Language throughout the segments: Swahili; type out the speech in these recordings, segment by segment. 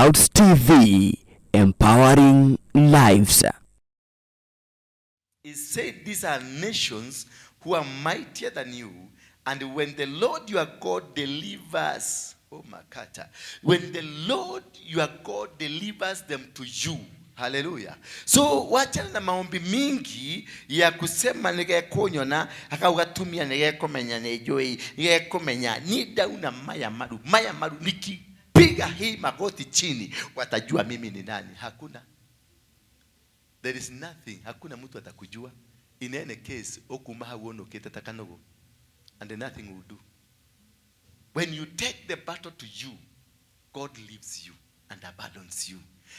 Clouds TV, empowering lives. He said, "These are nations who are mightier than you. And when the Lord your God delivers, oh Makata, when the Lord your God delivers them to you." Haleluya. So wachana na maombi mingi ya kusema nigekunyona akaugatumia nigekumenya nijui nigekumenya ni ndauna maya maru maya maru nikipiga hii magoti chini watajua mimi ni nani. Hakuna. There is nothing. Hakuna mtu atakujua. In any case, ukuma hau unukite ta kanugu. And nothing will do. When you take the battle to you, God leaves you and abandons you.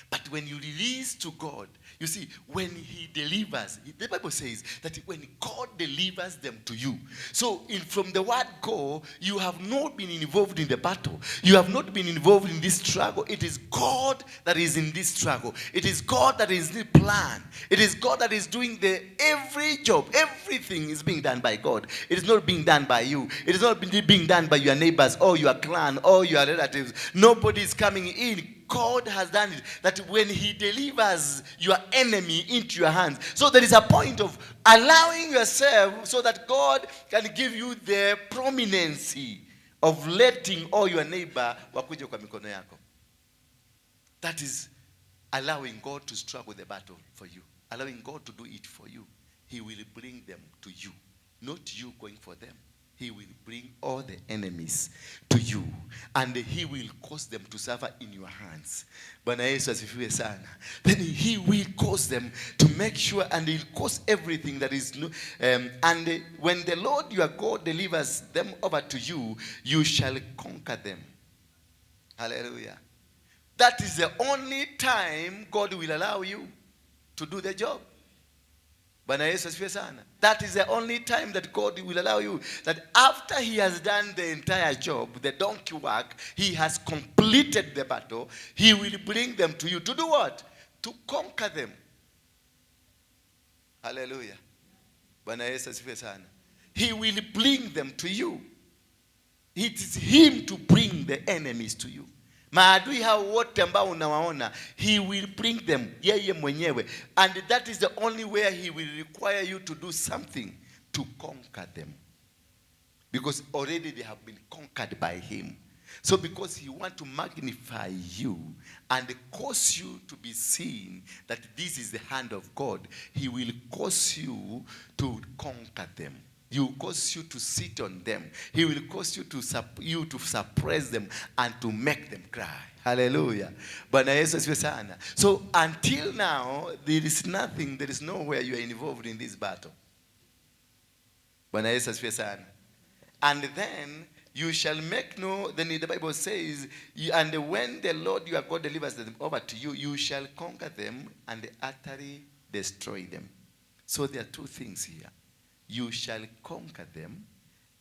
But when you release to God, you see, when He delivers, the Bible says that when God delivers them to you. So, from the word go, you have not been involved in the battle. You have not been involved in this struggle. It is God that is in this struggle. It is God that is in the plan. It is God that is doing the every job. Everything is being done by God. It is not being done by you. It is not being done by your neighbors or your clan or your relatives. Nobody is coming in. God has done it. That when He delivers your enemy into your hands. So there is a point of allowing yourself so that God can give you the prominency of letting all your neighbor wakuje kwa mikono yako. That is allowing God to struggle the battle for you. Allowing God to do it for you. He will bring them to you. Not you going for them. He will bring all the enemies to you and He will cause them to suffer in your hands. Bwana Yesu asifiwe sana. Then He will cause them to make sure, and He'll cause everything that is no, and when the Lord your God delivers them over to you, you shall conquer them. Hallelujah. That is the only time God will allow you to do the job. Bwana Yesu asifiwe sana. That is the only time that God will allow you. That after He has done the entire job, the donkey work, He has completed the battle, He will bring them to you. To do what? To conquer them. Hallelujah. Bwana Yesu asifiwe sana. He will bring them to you. It is Him to bring the enemies to you. Maadui hao wote ambao unawaona, He will bring them yeye mwenyewe, and that is the only way He will require you to do something to conquer them, because already they have been conquered by Him. So because He want to magnify you and cause you to be seen that this is the hand of God, He will cause you to conquer them. He will cause you to sit on them. He will cause you to suppress them and to make them cry. Hallelujah. Bwana Yesu asifiwe sana. So until now, there is nothing, there is nowhere you are involved in this battle. Bwana Yesu asifiwe sana. And then you shall make no, then the Bible says, and when the Lord your God delivers them over to you, you shall conquer them and utterly destroy them. So there are two things here. You shall conquer them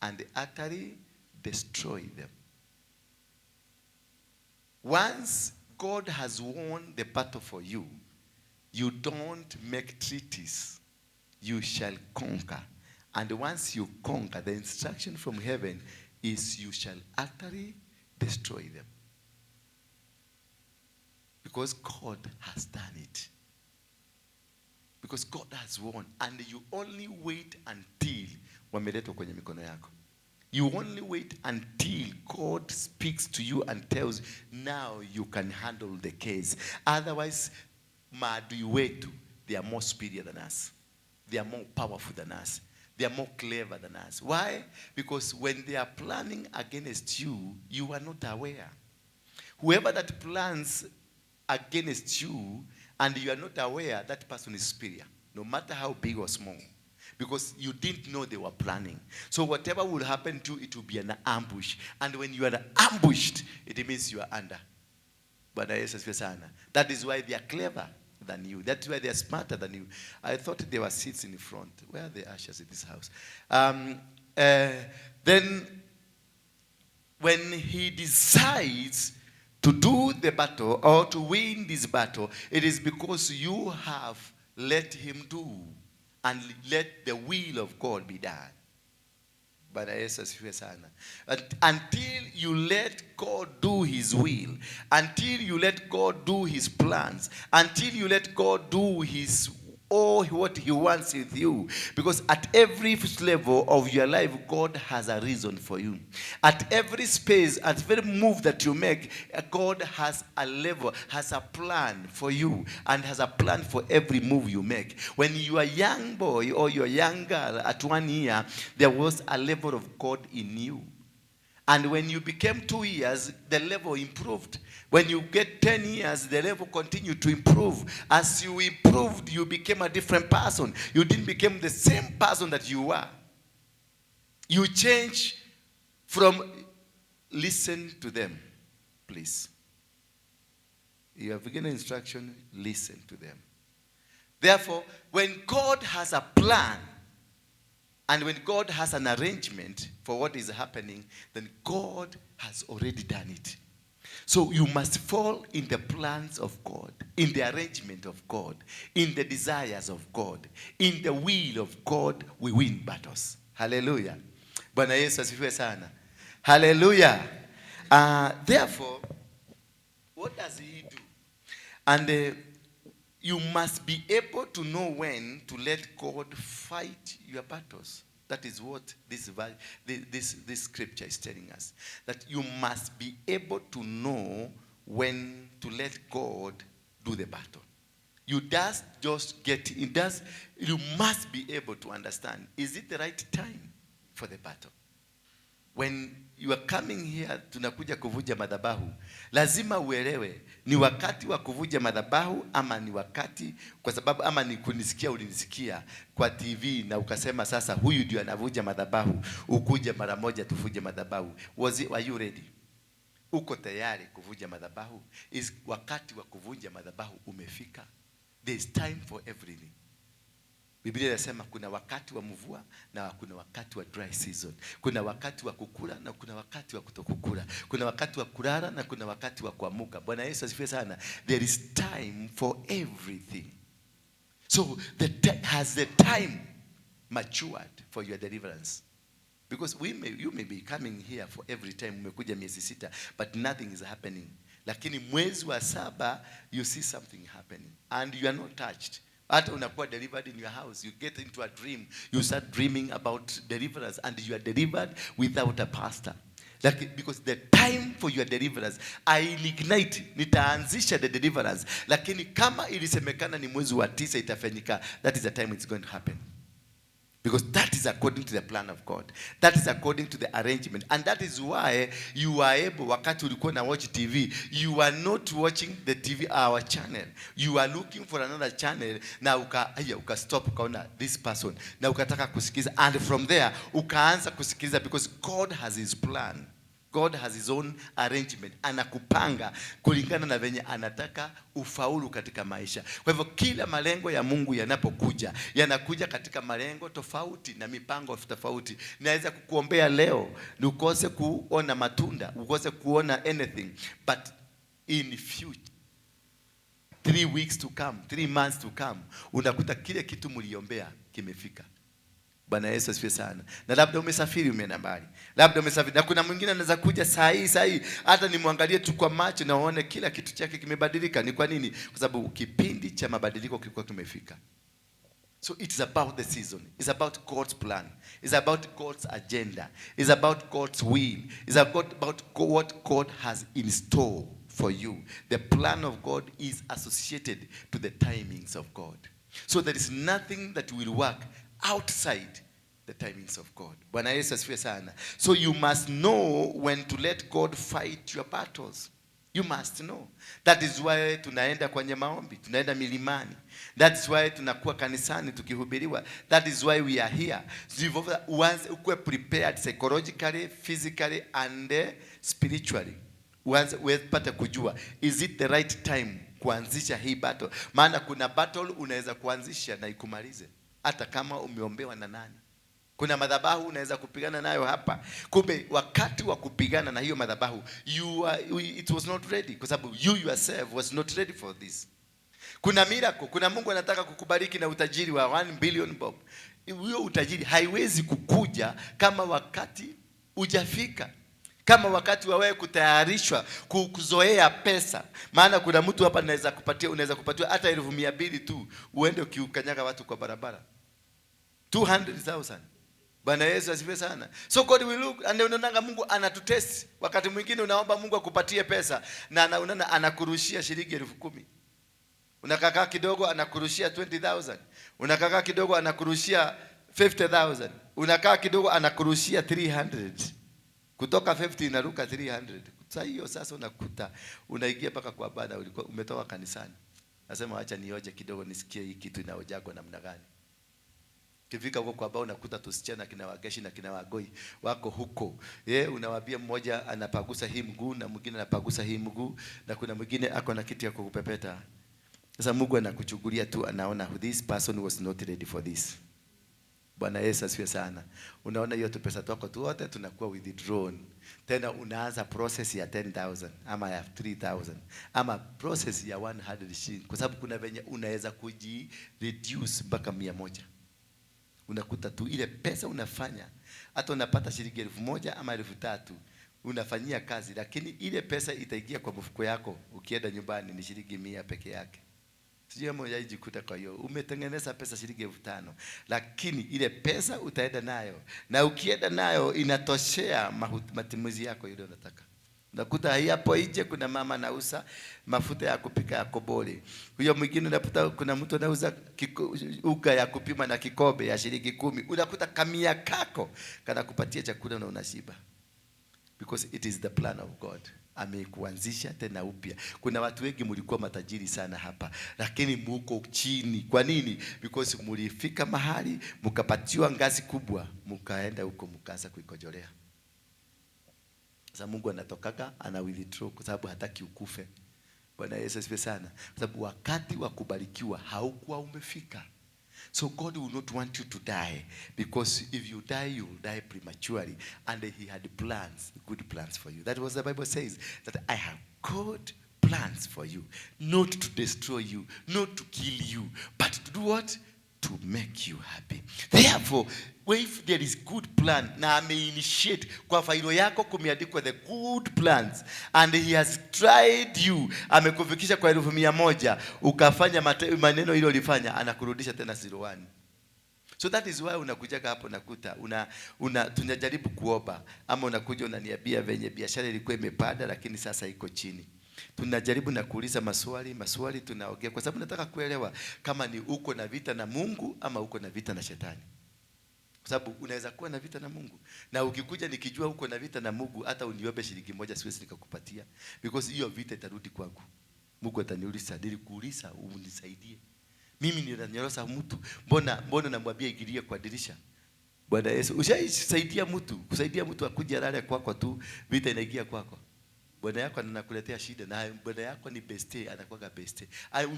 and utterly destroy them. Once God has won the battle for you, you don't make treaties. You shall conquer. And once you conquer, the instruction from heaven is you shall utterly destroy them. Because God has done it. Because God has won. And you only wait until wameletwa kwenye mikono yako. You only wait until God speaks to you and tells you, now you can handle the case. Otherwise, maadui wetu, they are more superior than us. They are more powerful than us. They are more clever than us. Why? Because when they are planning against you, you are not aware. Whoever that plans against you and you are not aware, that person is superior, no matter how big or small. Because you didn't know they were planning. So whatever will happen to you, it will be an ambush. And when you are ambushed, it means you are under. Bwana Yesu asifiwe sana. That is why they are clever than you. That's why they are smarter than you. I thought there were seats in front. Where are the ushers in this house? Then, when he decides to do the battle or to win this battle, it is because you have let him do and let the will of God be done. Bwana Yesu asifiwe sana. But until you let God do his will, until you let God do his plans, until you let God do his all what he wants with you. Because at every level of your life, God has a reason for you. At every space, at every move that you make, God has a level, has a plan for you, and has a plan for every move you make. When you are a young boy or you're a young girl at 1 year, there was a level of God in you. And when you became 2 years, the level improved. When you get 10 years, the level continued to improve. As you improved, you became a different person. You didn't become the same person that you were. You change from, listen to them, please. You have given instruction, listen to them. Therefore, when God has a plan, and when God has an arrangement for what is happening, then God has already done it. So you must fall in the plans of God, in the arrangement of God, in the desires of God, in the will of God, we win battles. Hallelujah. Bwana Yesu asifiwe sana. Hallelujah. Therefore, what does he do? And you must be able to know when to let God fight your battles. That is what this scripture is telling us. That you must be able to know when to let God do the battle. You just get it does you must be able to understand, is it the right time for the battle? When you are coming here, tunakuja kuvunja madhabahu, lazima uelewe ni wakati wa kuvunja madhabahu ama ni wakati, kwa sababu ama ni kunisikia, ulinisikia kwa TV na ukasema, "Sasa huyu ndio anavunja madhabahu, ukuje mara moja tuvunje madhabahu." Were you ready? Uko tayari kuvunja madhabahu? Is wakati wa kuvunja madhabahu umefika? There is time for everything. Biblia inasema kuna wakati wa mvua na kuna wakati wa dry season. Kuna wakati wa kukula na kuna wakati wa kutokukula. Kuna wakati wa kulala na kuna wakati wa kuamuka. Bwana Yesu asifiwe sana. There is time for everything. So has the time matured for your deliverance? Because you may be coming here for every time, umekuja miezi 6, but nothing is happening. Lakini mwezi wa saba, you see something happening and you are not touched. Hata unakuwa delivered in your house, you get into a dream, you start dreaming about deliverance and you are delivered without a pastor. Like, because the time for your deliverance, I ignite, nitaanzisha the deliverance. Lakini kama ilisemekana ni mwezi wa tisa itafanyika, that is the time it's going to happen. Because that is according to the plan of God. That is according to the arrangement. And that is why you are able, wakati ulikuwa na watch TV, you are not watching the TV, our channel. You are looking for another channel na aya, uka stop, ukaona this person na ukataka kusikiza, and from there ukaanza kusikiliza because God has his plan. God has his own arrangement. Anakupanga kulingana na venye anataka ufaulu katika maisha. Kwa hivyo kila malengo ya Mungu yanapokuja, yanakuja katika malengo tofauti na mipango tofauti. Naweza kukuombea leo ni ukose kuona matunda, ukose kuona anything, but in future, 3 weeks to come, 3 months to come, unakuta kile kitu mliombea kimefika. Bwana Yesu asifiwe sana. Na labda umesafiri, umeenda mbali, labda umesafiri, na kuna mwingine anaweza kuja saa hii saa hii, hata nimwangalie tu kwa macho na uone kila kitu chake kimebadilika. Ni kwa nini? Kwa sababu kipindi cha mabadiliko kilikuwa kimefika. So it's about the season. It's about God's plan. It's about God's agenda. It's about God's will. It's about what God has in store for you. The plan of God is associated to the timings of God. So there is nothing that will work outside the timings of God. Bwana Yesu asifiwe sana. So you must know when to let God fight your battles. You must know. That is why tunaenda kwenye maombi, tunaenda milimani. That is why tunakuwa kanisani tukihubiriwa. That is why we are here. So uanze ukuwe prepared psychologically, physically and spiritually. Uanze upate kujua, is it the right time kuanzisha hii battle? Maana kuna battle unaweza kuanzisha na ikumalize hata kama umeombewa na nani. Kuna madhabahu unaweza kupigana nayo hapa, kumbe wakati wa kupigana na hiyo madhabahu it was not ready, kwa sababu you yourself was not ready for this. Kuna miracle, kuna Mungu anataka kukubariki na utajiri wa 1 billion bob. Huyo utajiri haiwezi kukuja kama wakati hujafika, kama wakati wa wewe kutayarishwa kuzoea pesa. Maana kuna mtu hapa anaweza kupatia, unaweza kupatiwa hata 200,000 tu uende ukiukanyaga watu kwa barabara, 200,000. Bwana Yesu asifiwe sana. So God will look and unaonanga Mungu anatutest. Wakati mwingine unaomba Mungu akupatie pesa na anaona anakurushia shilingi 10,000. Unakaa kidogo anakurushia 20,000. Unakaa kidogo anakurushia 50,000. Unakaa kidogo anakurushia 300. Kutoka 50 inaruka 300. Sasa hiyo sasa unakuta unaingia mpaka kwa bana, ulikuwa umetoka kanisani. Nasema acha nioje kidogo nisikie hii kitu inaojagwa namna gani. Ukifika huko kwa bao unakuta tusichana kina Wageshi na kina Wagoi wako huko. Ye, unawaambia mmoja anapagusa hii mguu na mwingine anapagusa hii mguu na kuna mwingine ako na kitu ya kukupepeta. Sasa Mungu anakuchukulia tu, anaona this person was not ready for this. Bwana Yesu asifiwe sana. Unaona hiyo tu pesa twako tu wote tunakuwa withdrawn. Tena unaanza process ya 10,000 ama ya 3,000 ama process ya 100 shilling, kwa sababu kuna venye unaweza kuji reduce mpaka 100. Unakuta tu ile pesa unafanya, hata unapata shilingi 1,000 ama 3,000 unafanyia kazi, lakini ile pesa itaingia kwa mfuko yako ukienda nyumbani ni shilingi 100 peke yake. Sijui kama hujajikuta. Kwa hiyo umetengeneza pesa shilingi 5,000, lakini ile pesa utaenda nayo, na ukienda nayo inatoshea matumizi yako ile unataka. Unakuta hii hapo nje kuna mama anauza mafuta ya kupika ya kobole. Huyo mwingine unakuta kuna mtu anauza unga ya kupima na kikombe ya shilingi 10. Unakuta kamia kako kanakupatia chakula na unashiba. Because it is the plan of God. Amekuanzisha tena upya. Kuna watu wengi mlikuwa matajiri sana hapa, lakini muko chini. Kwa nini? Because mulifika mahali mkapatiwa ngazi kubwa, mkaenda huko mkaanza kuikojolea. Sasa Mungu anatokaga ana withdraw kwa sababu hataki ukufe. Bwana Yesu asifiwe sana. Kwa sababu wakati wa kubarikiwa haukuwa umefika. So God will not want you to die, because if you die, you will die prematurely. And he had plans, good plans for you. That was the Bible says, that I have good plans for you, not to destroy you, not to kill you, but to do what? To make you happy. Therefore, if there is good plan, na ameinitiate kwa failo yako kumeandikwa the good plans, and he has tried you, amekufikisha kwa 100,000, ukafanya maneno ile ulifanya, anakurudisha tena 01. So that is why unakujaga hapo nakuta tunajaribu kuomba, ama unakuja unaniambia venye biashara ilikuwa imepanda lakini sasa iko chini. Tunajaribu na kuuliza maswali, maswali tunaongea kwa sababu nataka kuelewa kama ni uko na vita na Mungu ama uko na vita na shetani. Kwa sababu unaweza kuwa na vita na Mungu. Na ukikuja nikijua uko na vita na Mungu, hata uniombe shilingi 1 siwezi nikakupatia, because hiyo vita itarudi kwangu. Mungu ataniuliza, nilikuuliza unisaidie. Mimi ninanyorosa mtu, mbona namwambia ingilie kwa dirisha? Bwana Yesu, ushaisaidia mtu, kusaidia mtu akuje alale kwako tu, vita inaingia kwako. Bwana yako anakuletea shida, na bwana yako ni beste, anakuwa beste.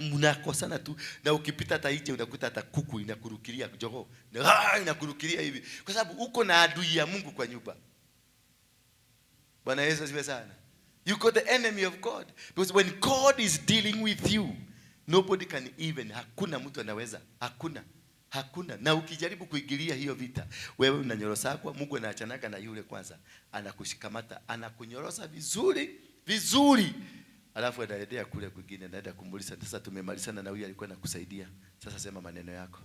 Mnakosana tu, na ukipita hata nje unakuta hata kuku inakurukilia jogoo. Na inakurukilia hivi. Kwa sababu uko na adui ya Mungu kwa nyumba. Bwana Yesu asifiwe sana. You got the enemy of God. Because when God is dealing with you, nobody can even, hakuna mtu anaweza, hakuna. Hakuna. Na ukijaribu kuingilia hiyo vita, wewe unanyorosa kwa Mungu, anaachanaga na yule kwanza, anakushikamata, anakunyorosa vizuri vizuri, alafu anaendea kule kwingine, anaenda kumuuliza, sasa tumemalizana na huyu alikuwa anakusaidia, sasa sema maneno yako.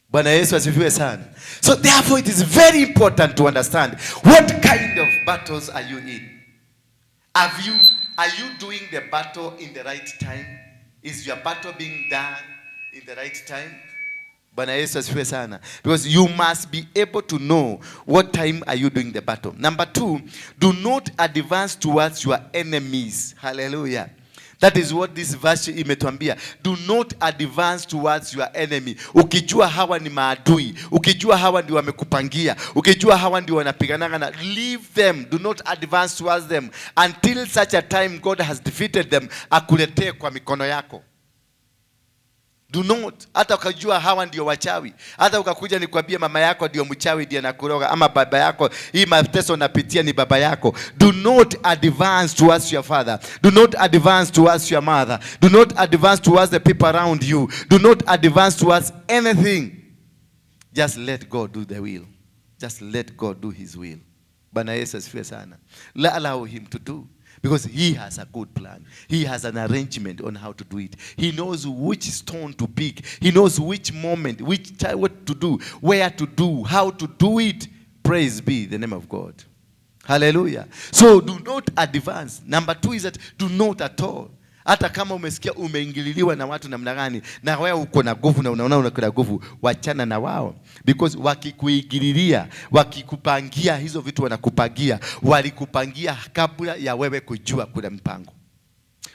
Bwana Yesu asifiwe sana. So therefore it is very important to understand what kind of battles are you in. Are you doing the battle in the right time? Is your battle being done in the right time? Bwana Yesu asifiwe sana. Because you must be able to know what time are you doing the battle. Number 2, do not advance towards your enemies. Hallelujah. That is what this verse imetuambia. Do not advance towards your enemy. Ukijua hawa ni maadui, ukijua hawa ndio wamekupangia, ukijua hawa ndio wanapiganaga na, leave them. Do not advance towards them until such a time God has defeated them, akuletee kwa mikono yako. Do not. Hata ukajua hawa ndio wachawi, hata ukakuja nikwambie mama yako ndio mchawi, ndiye anakuroga, ama baba yako, hii mateso unapitia ni baba yako. Do not advance towards your father. Do not advance towards your mother. Do not advance towards the people around you. Do not advance towards anything. Just let God do the will. Just let God do his will. Bwana Yesu asifiwe sana. Allow him to do. Because he has a good plan. He has an arrangement on how to do it. He knows which stone to pick. He knows which moment, which time, what to do, where to do, how to do it. Praise be the name of God. Hallelujah. So do not advance. Number 2 is that do not at all. Hata kama umesikia umeingililiwa na watu namna gani, na wewe uko na nguvu na unaona uko na nguvu, wachana na wao. Because wakikuingililia, wakikupangia hizo vitu wanakupangia, walikupangia kabla ya wewe kujua kuna mpango.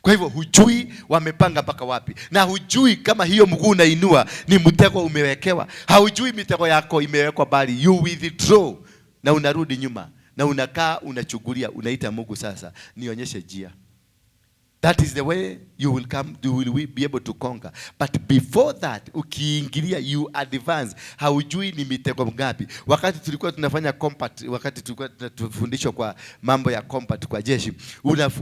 Kwa hivyo hujui wamepanga mpaka wapi, na hujui kama hiyo mguu unainua ni mtego umewekewa. Haujui mitego yako imewekwa, bali you withdraw na unarudi nyuma na unakaa unachungulia, unaita Mungu, sasa nionyeshe njia. That is the way you will come, you will be able to conquer. But before that, ukiingilia, you advance. Haujui ni mitego ngapi. Wakati tulikuwa tunafanya combat, wakati tulikuwa tunafundishwa kwa mambo ya combat kwa jeshi,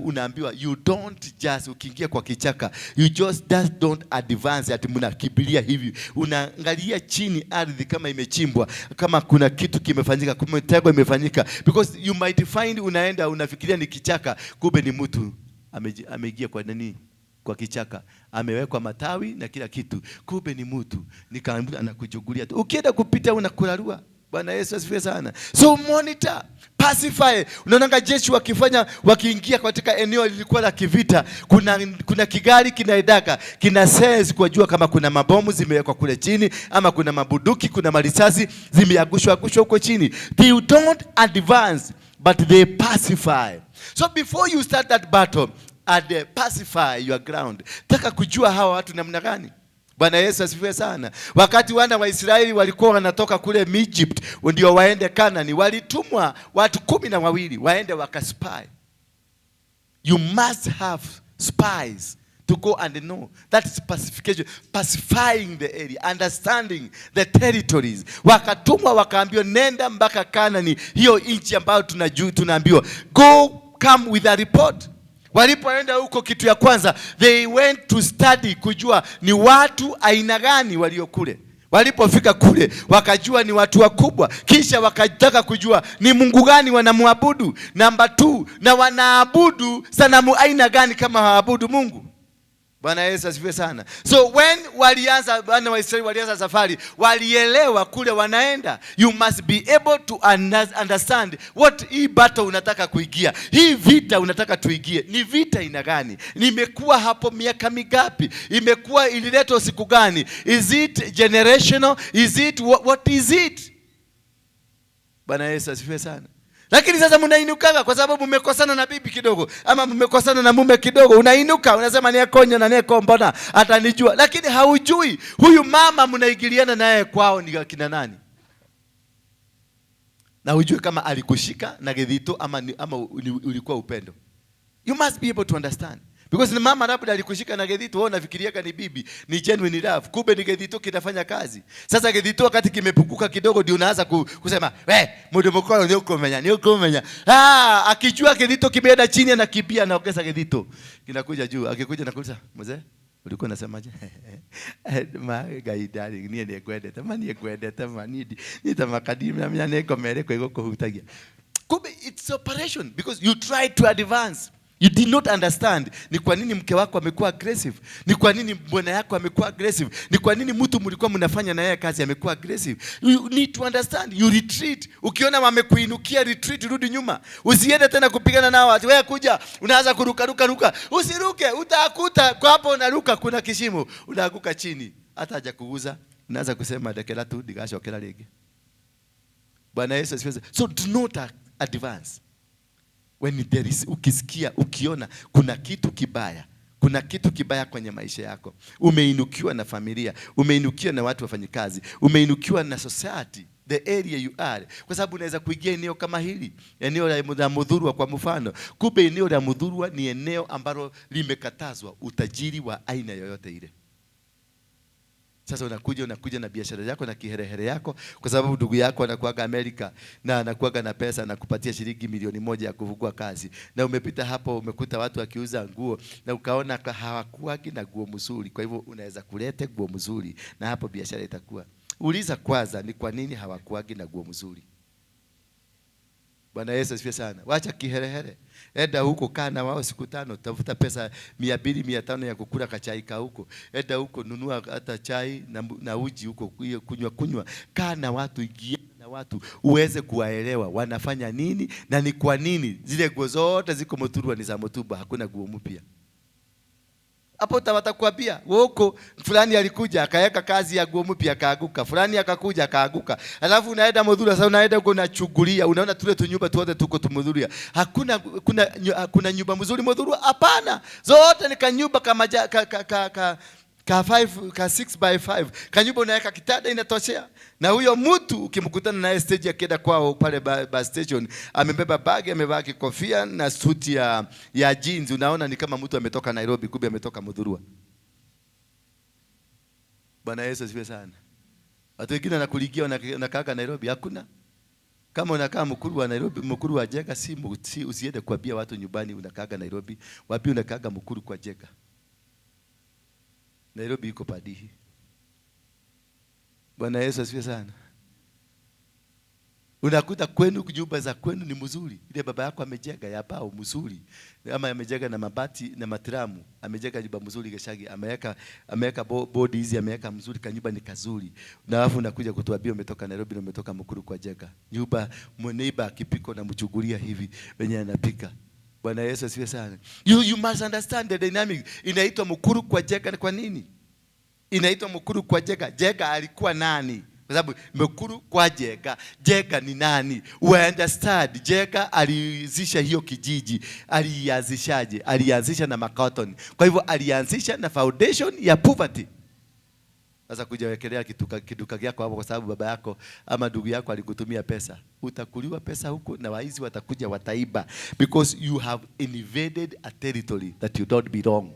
unaambiwa you don't just, ukiingia kwa kichaka, you just don't advance ati mnakimbilia hivi. Unaangalia chini ardhi kama imechimbwa, kama kuna kitu kimefanyika, kama mitego imefanyika. Because you might find unaenda unafikiria ni kichaka, kumbe ni mtu ameingia kwa nani? Kwa kichaka, amewekwa matawi na kila kitu, kumbe ni mtu. Nikaambiwa anakuchukulia tu, ukienda kupita unakurarua. Bwana Yesu asifiwe sana. So monitor, pacify. Unaona jeshi wakiingia katika eneo lilikuwa la kivita, kuna kigari kinaendaka, kina sense kujua kama kuna mabomu zimewekwa kule chini ama kuna mabuduki, kuna marisasi zimeangushwa angushwa huko chini. They don't advance but they pacify. So before you start that battle, and pacify your ground. Taka kujua hawa watu namna gani. Bwana Yesu asifiwe sana. Wakati wana wa Israeli walikuwa wanatoka kule Egypt ndio waende Kanani, walitumwa watu 12 waende wakaspy. You must have spies to go and know. That is pacification, pacifying the area, understanding the territories. Wakatumwa wakaambiwa nenda mpaka Kanani, hiyo nchi ambayo tunaambiwa go, come with a report. Walipoenda huko, kitu ya kwanza they went to study, kujua ni watu aina gani walio kule. Walipofika kule wakajua ni watu wakubwa, kisha wakataka kujua ni Mungu gani wanamwabudu. Namba 2, na wanaabudu sanamu aina gani kama hawaabudu Mungu. Bwana Yesu asifiwe sana. So when walianza, wana wa Israeli walianza safari, walielewa kule wanaenda. You must be able to understand what hii battle unataka kuingia. Hii vita unataka tuingie. Ni vita ina gani? Nimekuwa hapo miaka mingapi? Imekuwa ililetwa siku gani? Is it generational? Is it what is it? Bwana Yesu asifiwe sana. Lakini sasa mnainukaga kwa sababu mmekosana na bibi kidogo ama mmekosana na mume kidogo, unainuka unasema niekonya na niekombona atanijua, lakini haujui huyu mama mnaingiliana naye kwao ni akina nani, na hujui kama alikushika na githito ama ulikuwa upendo. You must be able to understand. Because ni mama labda alikushika na githito, wewe unafikiriaga ni bibi, ni genuine love, kumbe ni githito kinafanya kazi. Sasa githito wakati kimepunguka kidogo ndio unaanza kusema, we, mundu mukoro ni ukumenya, ni ukumenya. Akijua githito kimeenda chini anakimbia anaongeza githito. Kinakuja juu, akikuja nakuuliza, mzee, ulikuwa unasemaje? Ma Ngai darling, niĩ nĩngwendete, ma niĩ ngwendete, ma niĩ niĩ ta makadi na menya nĩngomere kwa igũkũhutagia. Kumbe it's operation because you try to advance. You did not understand ni kwa nini mke wako amekuwa aggressive, ni kwa nini bwana yako amekuwa aggressive, ni kwa nini mtu mlikuwa mnafanya na yeye kazi amekuwa aggressive. You need to understand, you retreat. Ukiona wamekuinukia, retreat, rudi nyuma. Usiende tena kupigana nao ati wewe kuja unaanza kuruka ruka ruka. Usiruke, utakuta kwa hapo unaruka kuna kishimo, unaanguka chini. Hata hajakuguza, unaanza kusema ndekera tu ndigacokera rĩngĩ. Bwana Yesu asifiwe. So do not advance. When there is, ukisikia, ukiona kuna kitu kibaya, kuna kitu kibaya kwenye maisha yako, umeinukiwa na familia, umeinukiwa na watu wafanyikazi, umeinukiwa na society, the area you are. Kwa sababu unaweza kuingia eneo kama hili, eneo la Muthurwa kwa mfano. Kumbe eneo la Muthurwa ni eneo ambalo limekatazwa utajiri wa aina yoyote ile. Sasa unakuja na biashara yako na kiherehere yako, kwa sababu ndugu yako anakuaga Amerika na anakuaga na pesa na kupatia shilingi 1,000,000 ya kufungua kazi, na umepita hapo umekuta watu wakiuza nguo na ukaona hawakuagi na nguo mzuri, kwa hivyo unaweza kuleta nguo mzuri na hapo biashara itakuwa. Uliza kwanza ni kwa nini hawakuagi na nguo mzuri. Bwana Yesu asifiwe sana. Wacha kiherehere. Enda huko kaa na wao siku 5, tafuta pesa 200, 500 ya kukula kachai ka huko. Enda huko nunua hata chai na uji huko kunywa. Kaa na watu, ingia na watu uweze kuwaelewa wanafanya nini na ni kwa nini zile nguo zote ziko Muthurwa ni za mutumba, hakuna nguo mpya. Hapo watakwambia huko fulani alikuja akaweka kazi ya nguo mpya akaaguka, fulani akakuja akaaguka. Alafu unaenda Muthurwa sasa, unaenda huko unachungulia, unaona tule tunyumba tuote tuko tumudhuria. Hakuna kuna nyumba mzuri Muthurwa? Hapana. Zote ni kanyumba kama ka 5 ka 6 by 5. Kanyumba unaweka kitanda inatoshea. Na huyo mtu ukimkutana naye stage akienda kwao pale bus station, amebeba bag, amevaa kofia na suti ya jeans, unaona ni kama mtu ametoka Nairobi, kumbe ametoka Muthurwa. Bwana Yesu asifiwe sana. Watu wengine wanakuligia wanakaaga Nairobi, hakuna. Kama unakaa mkuru wa Nairobi, mkuru wa Jega, si usiende kuambia watu nyumbani unakaaga Nairobi, wapi unakaaga mkuru kwa Jega. Nairobi iko padihi. Bwana Yesu asifiwe sana. Unakuta kwenu nyumba za kwenu ni mzuri. Ile baba yako amejenga ya bao mzuri, ama amejenga na mabati na matramu, amejenga nyumba mzuri Gachagi, ameweka bodi hizi, ameweka mzuri, kanyumba ni kazuri. Na alafu unakuja kutuambia umetoka Nairobi na umetoka Mukuru kwa Jega. Nyumba mweneiba akipika na mchugulia hivi wenye anapika. Bwana Yesu asifiwe sana. You must understand the dynamic. Inaitwa Mukuru kwa Jega kwa nini? Inaitwa Mukuru kwa Jega. Jega alikuwa nani? Kwa sababu Mukuru kwa Jega, Jega ni nani? We understand Jega alianzisha hiyo kijiji. Alianzishaje? Alianzisha na makotoni. Kwa hivyo alianzisha na foundation ya poverty. Sasa kujawekelea kiduka kyako hapo kwa sababu baba yako ama ndugu yako alikutumia pesa. Utakuliwa pesa huko na waizi watakuja wataiba, because you have invaded a territory that you don't belong.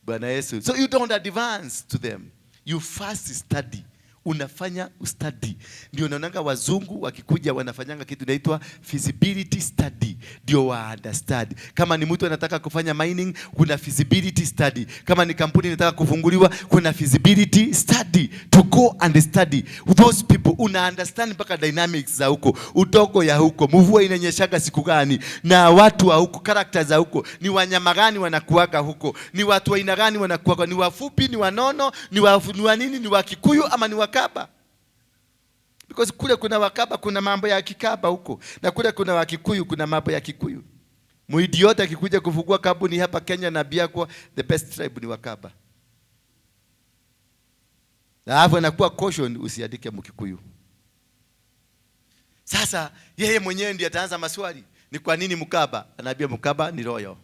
Bwana Yesu. So you don't advance to them. You first study. Unafanya study. Ndio unaonanga wazungu wakikuja wanafanyanga kitu inaitwa feasibility study. Ndio wa understand. Kama ni mtu anataka kufanya mining, kuna feasibility study. Kama ni kampuni inataka kufunguliwa, kuna feasibility study. To go and study those people, una understand mpaka dynamics za huko, udogo ya huko, mvua inanyeshaga siku gani, na watu wa huko, characters za huko, ni wanyama gani wanakuaga huko, ni watu aina gani wanakuaga, ni wafupi, ni wanono, ni wa nini, ni wa Kikuyu ama ni Wakaba. Because kule kuna Wakaba kuna mambo ya Kikaba huko, na kule kuna Wakikuyu kuna mambo ya Kikuyu. Muidiota akikuja kufungua kampuni hapa Kenya na bia kwa the best tribe ni Wakaba. Na hapo anakuwa caution, usiandike Mkikuyu. Sasa yeye mwenyewe ndiye ataanza maswali. Ni kwa nini Mkaba? Anaambia Mkaba ni royal.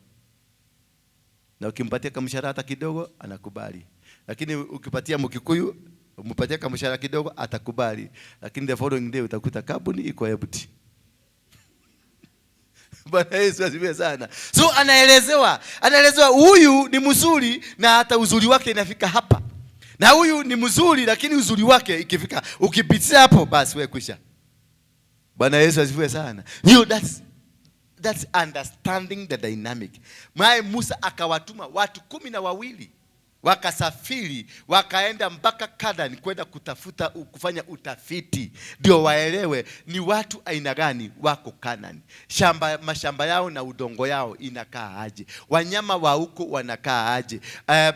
Na ukimpatia kamshahara hata kidogo anakubali. Lakini ukipatia Mkikuyu, umpatie kamshahara kidogo atakubali. Lakini the following day utakuta kampuni iko empty. Bwana Yesu asifiwe sana. So anaelezewa huyu ni mzuri na hata uzuri wake inafika hapa. Na huyu ni mzuri lakini uzuri wake ikifika ukipitia hapo basi wewe kwisha. Bwana Yesu asifiwe sana. You that's understanding the dynamic. Mae Musa akawatuma watu 12 wakasafiri wakaenda mpaka Kanani kwenda kutafuta kufanya utafiti ndio waelewe ni watu aina gani wako Kanani. Mashamba yao na udongo yao inakaa aje? Wanyama wa huko wanakaa aje?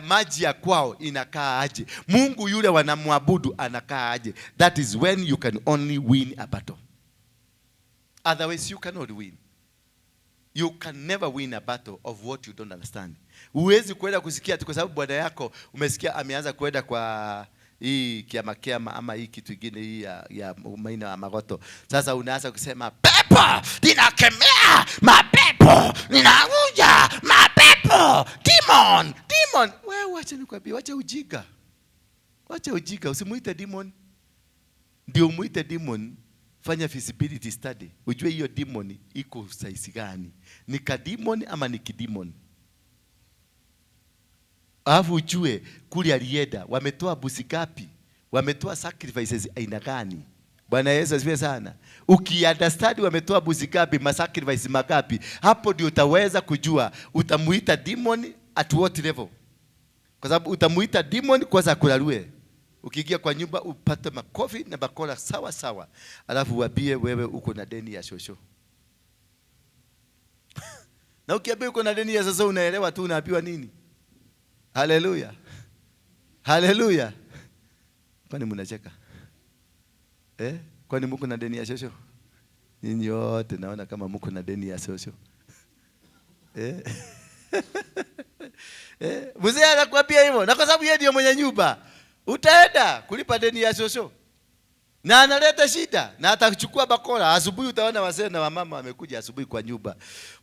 Maji ya kwao inakaa aje? Mungu yule wanamwabudu anakaa aje? That is when you can only win a battle. Otherwise you cannot win. You can never win a battle of what you don't understand. Huwezi kwenda kusikia tu kwa sababu bwana yako umesikia ameanza kwenda kwa hii kiama kiama ama hii kitu kingine hii ya maina ya magoto. Sasa unaanza kusema pepo, ninakemea mapepo, ninakuja mapepo, demon, demon. Wewe acha nikwambie, acha ujinga. Acha ujinga, usimuite demon. Ndio muite demon. Fanya feasibility study. Ujue hiyo demon iko size gani. Ni ka demon ama ni kidemon? Alafu ujue kule alienda wametoa busi gapi, wametoa sacrifices aina gani. Bwana Yesu asifiwe sana. Ukiunderstand wametoa busi gapi, masacrifice magapi, hapo ndio utaweza kujua utamuita demon at what level. Kwa sababu utamuita demon kwanza akularue. Ukiingia kwa nyumba upate makofi na bakora sawa sawa, alafu uambie wewe uko na deni ya shosho. Na ukiambia uko na deni ya shosho unaelewa tu unaambiwa nini. Haleluya. Haleluya. Kwani mnacheka? Eh? Kwani mko na deni ya shosho? Ninyi wote naona kama mko na deni ya shosho. Eh? Eh? Mzee anakuambia hivyo na kwa sababu yeye ndio mwenye nyumba. Utaenda kulipa deni ya shosho. Na analeta shida na atachukua bakora. Asubuhi utaona wazee na wamama wamekuja asubuhi kwa nyumba.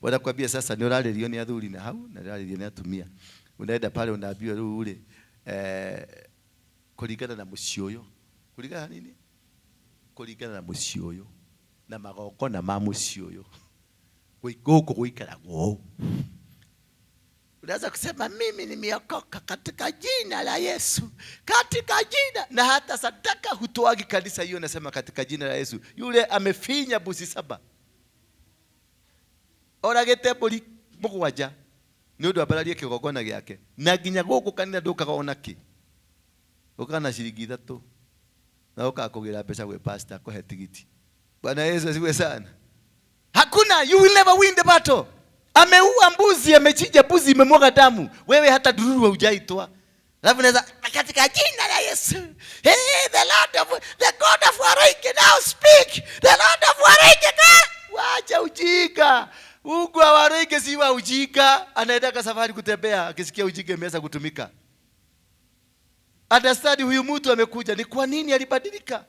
Wanakuambia sasa ni urarĩrio nĩ athuri na hau na urarĩrio nĩ atumia. Unaenda pale unaambiwa rĩu ule kulingana na mũciĩ ũyũ. Kulingana na nini? Kulingana na mũciĩ ũyũ na magongona ma mũciĩ ũyũ. Gũkũ gũikaragwo ũũ. Unaweza kusema mimi nimeokoka katika jina la Yesu, katika jina, na hata sadaka hutoagi kanisa hiyo, nasema katika jina la Yesu. Yule amefinya busi 7 oragite mburi mugwanja ni undu ambararie kigongona giake, na nginya guku kanitha ndukaga ona ki, ukaga na ciringi 3 na ukaga kugira mbeca gwi pastor kuhe tigiti. Bwana Yesu asifiwe sana. Hakuna, you will never win the battle. Ameua mbuzi, amechinja mbuzi, imemwaga damu. Wewe hata dururu hujaitwa. Alafu unaweza katika jina la Yesu. Hey, the Lord of the God of Waruinge now speak. The Lord of Waruinge now. Wacha ujinga. Mungu wa Waruinge si wa ujinga. Anaenda safari kutembea, akisikia ujinga imeanza kutumika. Understand huyu mtu amekuja, ni kwa nini alibadilika?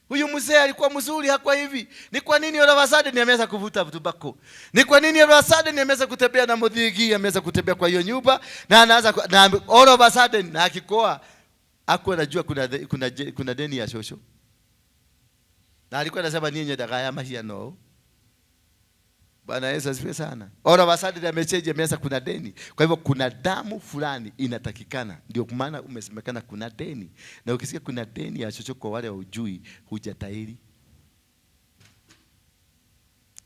Huyu mzee alikuwa mzuri, hakuwa hivi. Ni kwa nini all of a sudden ameanza kuvuta tobacco? Ni kwa nini all of a sudden ameanza kutembea na mudhigi, ameanza kutembea kwa hiyo nyumba na anaanza na all of a sudden na akikoa hakuwa anajua kuna deni ya shosho. Na alikuwa anasema ninyi nyendaga ya mahiano. Bwana Yesu asifiwe sana. All of a sudden amechange, ameanza kuna deni. Kwa hivyo kuna damu fulani inatakikana. Ndio maana umesemekana kuna deni. Na ukisikia kuna deni ya chochote kwa wale hujui, hujatahiri.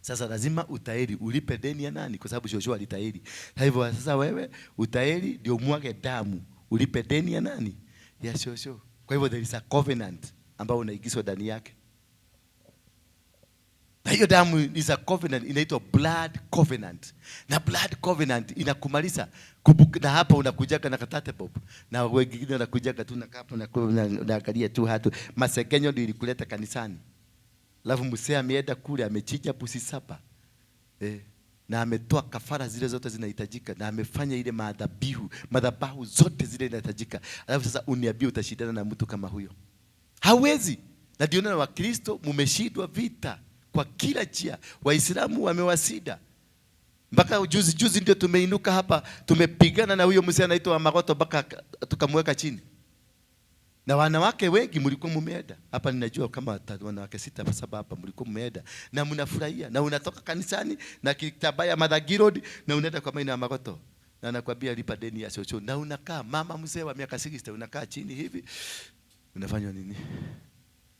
Sasa lazima utahiri, ulipe deni ya nani? Kwa sababu shosho alitahiri. Kwa hivyo sasa wewe utahiri ndio mwage damu, ulipe deni ya nani? Ya shosho. Kwa hivyo there is a covenant ambao unaingizwa ndani yake. Na hiyo damu is a covenant, inaitwa blood covenant. Na blood covenant inakumaliza. Kumbuka, na hapa unakujaga na katate bob. Na wengine wanakujaga tu na kapo na unaangalia tu hatu. Masegenyo ndio ilikuleta kanisani. Alafu mzee ameenda kule amechinja pusi 7. Na ametoa kafara zile zote zinahitajika na amefanya ile madhabahu zote zile zinahitajika. Alafu sasa uniambie utashindana na mtu kama huyo? Hawezi. Na ndio na Wakristo mumeshindwa vita kwa kila njia. Waislamu wamewasida. Mpaka juzi juzi ndio tumeinuka hapa, tumepigana na huyo mzee anaitwa Magoto mpaka tukamweka chini. Na wanawake wengi mlikuwa mumeenda. Hapa ninajua kama wanawake 6 7 hapa mlikuwa mumeenda. Na mnafurahia. Na unatoka kanisani na kitambaa ya Mother Girold na unaenda kwa Maina Magoto. Na anakuambia lipa deni ya shosho. Na unakaa mama mzee wa miaka 60 unakaa chini hivi. Unafanywa nini?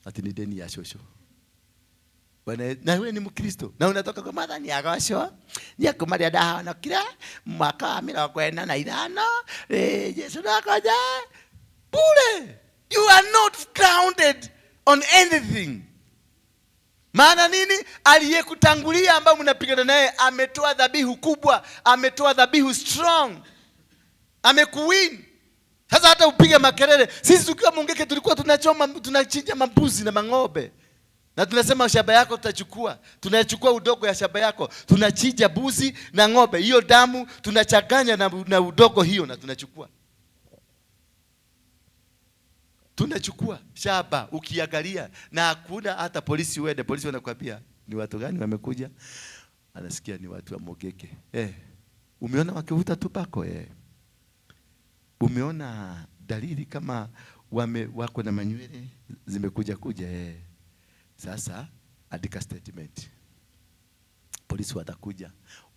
Ati ni deni ya shosho. Bwana, na wewe ni Mkristo. Na unatoka kwa Mother ni agocwo. Ni akumaria ndahonokire mwaka wa 45. Yesu ndakoja. Bure. You are not grounded on anything. Maana nini? Aliyekutangulia ambaye mnapigana naye ametoa dhabihu kubwa, ametoa dhabihu strong. Amekuwin. Sasa hata upige makelele, sisi tukiwa Mungeke tulikuwa tunachinja mambuzi na mang'ombe. Na tunasema shamba yako tutachukua. Tunachukua udogo ya shamba yako. Tunachinja mbuzi na ng'ombe. Hiyo damu tunachanganya na udogo hiyo na tunachukua. Tunachukua shamba ukiangalia na hakuna hata polisi uende. Polisi wanakuambia ni watu gani wamekuja? Anasikia ni watu wa Mungeke. Umeona wakivuta tobacco? Umeona dalili kama wako na manywele zimekuja kuja? Sasa andika statement. Polisi watakuja.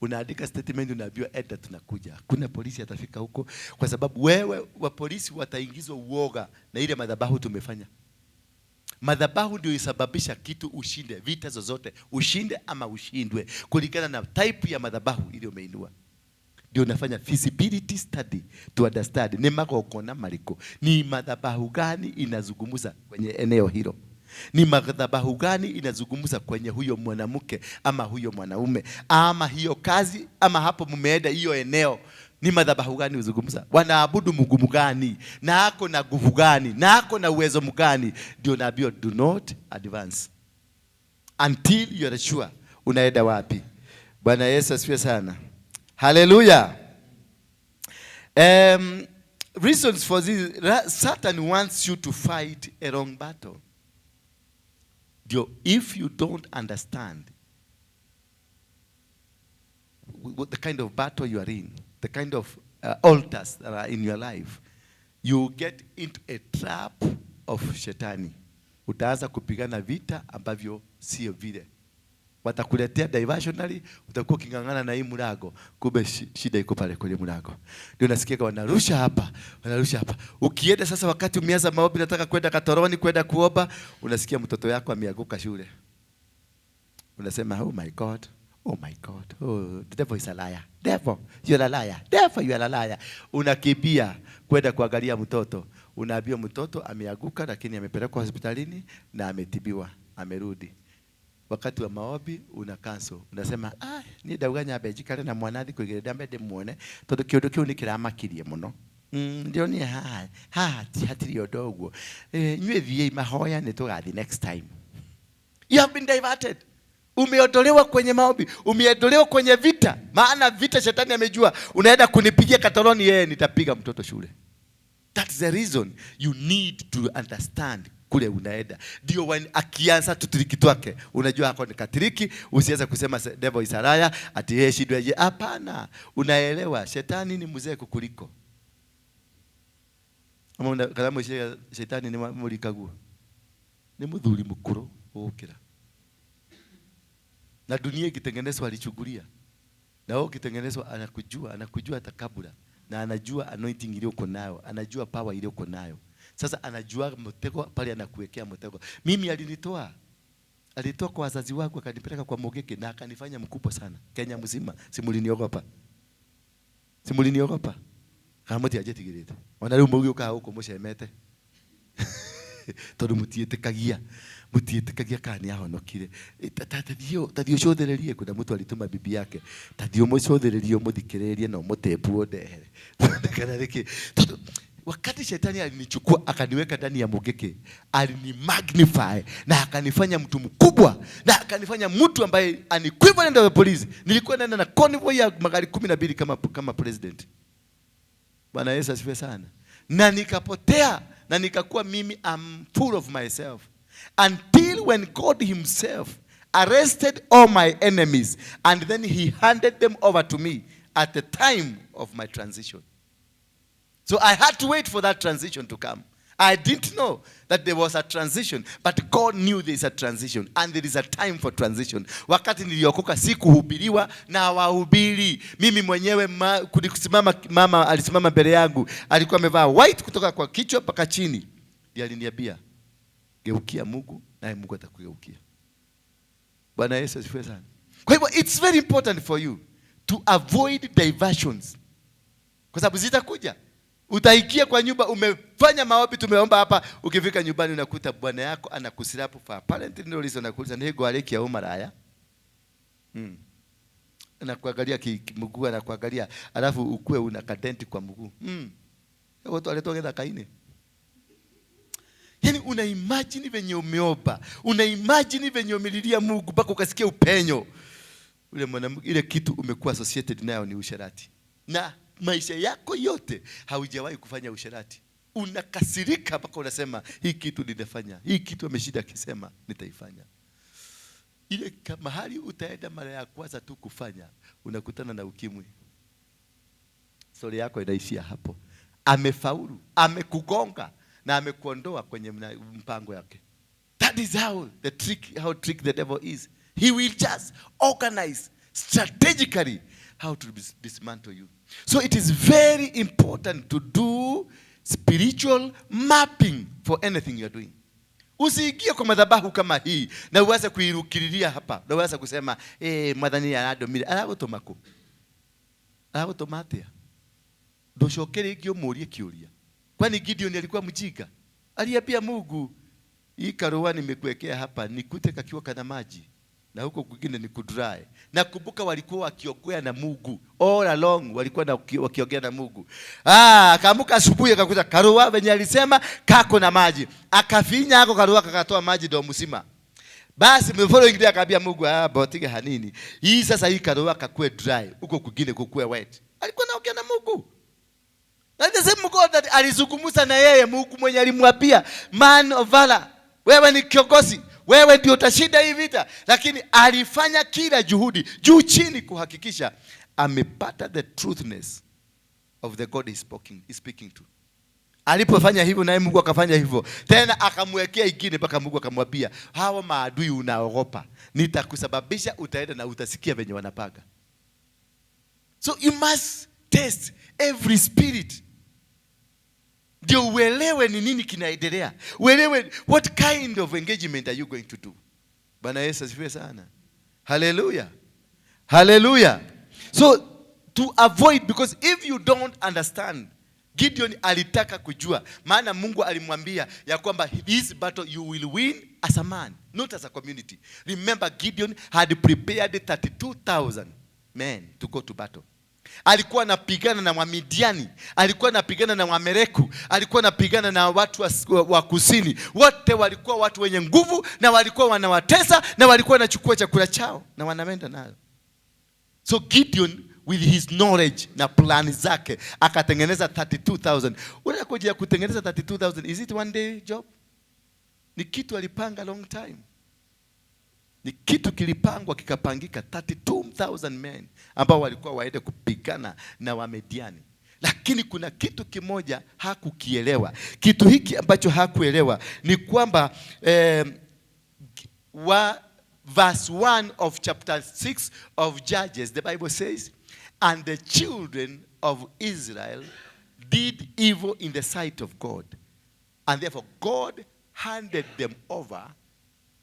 Unaandika statement, unaambiwa enda, tunakuja. Hakuna polisi atafika huko, kwa sababu wewe wa polisi wataingizwa uoga na ile madhabahu tumefanya. Madhabahu ndio isababisha kitu ushinde vita zozote, ushinde ama ushindwe, kulingana na type ya madhabahu ile umeinua. Ndio unafanya feasibility study to understand ni magongona mariko, ni madhabahu gani inazungumza kwenye eneo hilo, ni madhabahu gani inazungumza kwenye huyo mwanamke ama huyo mwanaume ama hiyo kazi ama hapo mmeenda hiyo eneo, ni madhabahu gani huzungumza, wanaabudu Mungu mgani, na ako na nguvu gani, na ako na uwezo mgani. Ndio naambiwa do not advance until you are sure unaenda wapi. Bwana Yesu asifiwe sana. Hallelujah. Reasons for this, Satan wants you to fight a wrong battle. Ndio, if you don't understand what the kind of battle you are in, the kind of altars that are in your life, you get into a trap of shetani. Utaanza kupigana vita ambavyo sio vile. Watakuletea diversionary, utakuwa uking'ang'ana na hii mlango, kumbe shida iko pale kwenye mlango. Ndio nasikia wanarusha hapa, wanarusha hapa. Ukienda sasa, wakati umeanza maombi, nataka kwenda Katoroni kwenda kuomba, unasikia mtoto yako ameanguka shule. Unasema, oh my God, oh my God, oh, the devil is a liar. Devil, you are a liar. Devil, you are a liar. Unakimbia kwenda kuangalia mtoto. Unaambiwa mtoto ameanguka, lakini amepelekwa hospitalini na ametibiwa, amerudi. Wakati wa maombi una cancel. Unasema, ni ndauga nyambe njikare na mwana thikũ igĩrĩ ndambe ndĩmuone, tondũ kĩũndũ kĩu nĩ kĩramakirie mũno. Ndĩronire haha, haha hatirĩ ũndũ ũguo. Inyuĩ thiĩi mahoya, nĩ tũgathiĩ next time. You have been diverted. Umeondolewa kwenye maombi, umeondolewa kwenye vita. Maana vita shetani amejua, unaenda kunipigia Katoroni, yeye nitapiga mtoto shule. That's the reason you need to understand kule unaenda. Ndio when akianza tutiriki twake, unajua hako ni katiriki, usiweze kusema devil is a liar, ati yeye shida yeye. Hapana, unaelewa shetani ni mzee kukuliko. Ama una kalamu shetani ni mulikaguo. Ni muthuri mukuru gukira. Na dunia ikitengenezwa alichukulia. Na wewe ukitengenezwa anakujua, anakujua hata kabla. Na anajua anointing ile uko nayo, anajua power ile uko nayo. Sasa anajua mtego pale, anakuwekea mtego. Mimi alinitoa. Alitoa kwa wazazi wangu akanipeleka kwa Mogeke na akanifanya mkubwa sana. Kenya mzima, si mliniogopa. Si mliniogopa. Kama mutiajetigirite. Ona riu mugiuka huko mucemete. Tondu mutiĩtĩkagia, mutiĩtĩkagia kana nĩahonokire. Tathiĩ ũcũthĩrĩrie, kuna mtu alituma bibi yake, tathiĩ ũmũcũthĩrĩrie, ũmũthikĩrĩrie na ũmũtepu ũndehere. Kana nĩkĩ? Tondu wakati shetani alinichukua akaniweka ndani ya Mugeke, alinimagnify na akanifanya mtu mkubwa na akanifanya mtu ambaye an equivalent of the police. Nilikuwa naenda na convoy ya magari 12 kama president. Bwana Yesu asifiwe sana. Na nikapotea na nikakuwa mimi I'm full of myself until when God himself arrested all my enemies and then he handed them over to me at the time of my transition. So I had to wait for that transition to come. I didn't know that there was a transition, but God knew there is a transition and there is a time for transition. Wakati niliokoka sikuhubiriwa na wahubiri. Mimi mwenyewe kulisimama, mama alisimama mbele yangu, alikuwa amevaa white kutoka kwa kichwa mpaka chini. Ndiye aliniambia, geukia Mungu naye Mungu atakugeukia. Bwana Yesu asifiwe sana. Kwa hivyo it's very important for you to avoid diversions. Kwa sababu zitakuja. Utaikia kwa nyumba, umefanya maombi, tumeomba hapa, ukifika nyumbani unakuta bwana yako anakuslap for apparently no reason, anakuuliza ni gwarikia umaraya. Anakuangalia mguu, anakuangalia, alafu ukue una kadenti kwa mguu. Watu waletwa githaka-inĩ. Yaani una imagine venye umeomba, una imagine venye umelilia Mungu mpaka ukasikia upenyo. Ule mwanamke, ile kitu umekuwa associated nayo ni usherati. Na maisha yako yote haujawahi kufanya usherati. Unakasirika mpaka unasema hii kitu nitafanya, hii kitu ameshinda akisema nitaifanya. Ile mahali utaenda mara ya kwanza tu kufanya, unakutana na ukimwi. Story yako inaishia hapo. Amefaulu, amekugonga na amekuondoa kwenye mpango yake. That is how trick the devil is. He will just organize strategically. how to dismantle you. So it is very important to do spiritual mapping for anything you are doing. Usiingie kwa madhabahu kama hii na uanze kuirukiriria hapa na uanze kusema, "Mwathani arandomire." Aragũtũma kũ? Aragũtũma atĩa? Ndũcoke rĩngĩ ũmũrie kĩũria. Kwani Gideon alikuwa mjinga? Aliambia Mungu, "Hii karua nimekuwekea hapa nikute kakiwa kana maji na huko kwingine ni kudry." Na kumbuka walikuwa wakiongea na Mungu all along, walikuwa wakiongea na Mungu. Ah, akaamuka asubuhi akakuta karua venye alisema kako na maji. Akafinya hako karua kakatoa maji ndo mzima. Basi the following day akaambia Mungu, "Ah, botiga hanini. Hii sasa hii karua kakue dry, huko kwingine kukue wet." Alikuwa anaongea na Mungu. Na the same God that alizungumza na yeye, Mungu mwenye alimwambia, "Man of valor, wewe ni kiongozi, wewe ndio utashinda hii vita." Lakini alifanya kila juhudi juu chini kuhakikisha amepata the truthness of the God he's speaking to. Alipofanya hivyo, naye Mungu akafanya hivyo tena, akamwekea ingine mpaka Mungu akamwambia, "Hawa maadui unaogopa, nitakusababisha utaenda na utasikia venye wanapanga." So you must test every spirit ndio uelewe ni nini kinaendelea, uelewe what kind of engagement are you going to do. Bwana Yesu asifiwe sana. Hallelujah. Hallelujah. So to avoid, because if you don't understand, Gideon alitaka kujua, maana Mungu alimwambia ya kwamba this battle you will win as a man, not as a community. Remember, Gideon had prepared 32,000 men to go to battle. Alikuwa anapigana na Wamidiani, alikuwa anapigana na Wamereku, alikuwa anapigana na watu wa kusini. Wote walikuwa watu wenye nguvu na walikuwa wanawatesa na walikuwa wanachukua chakula chao na wanaenda nayo. So Gideon with his knowledge na plan zake akatengeneza 32,000. Unakuja kutengeneza 32,000, is it one day job? Ni kitu alipanga long time. Ni kitu kilipangwa kikapangika, 32,000 men ambao walikuwa waende kupigana na Wamediani. Lakini kuna kitu kimoja hakukielewa. Kitu hiki ambacho hakuelewa ni kwamba verse 1 of chapter 6 of Judges, the Bible says, "And the children of Israel did evil in the sight of God. And therefore God handed them over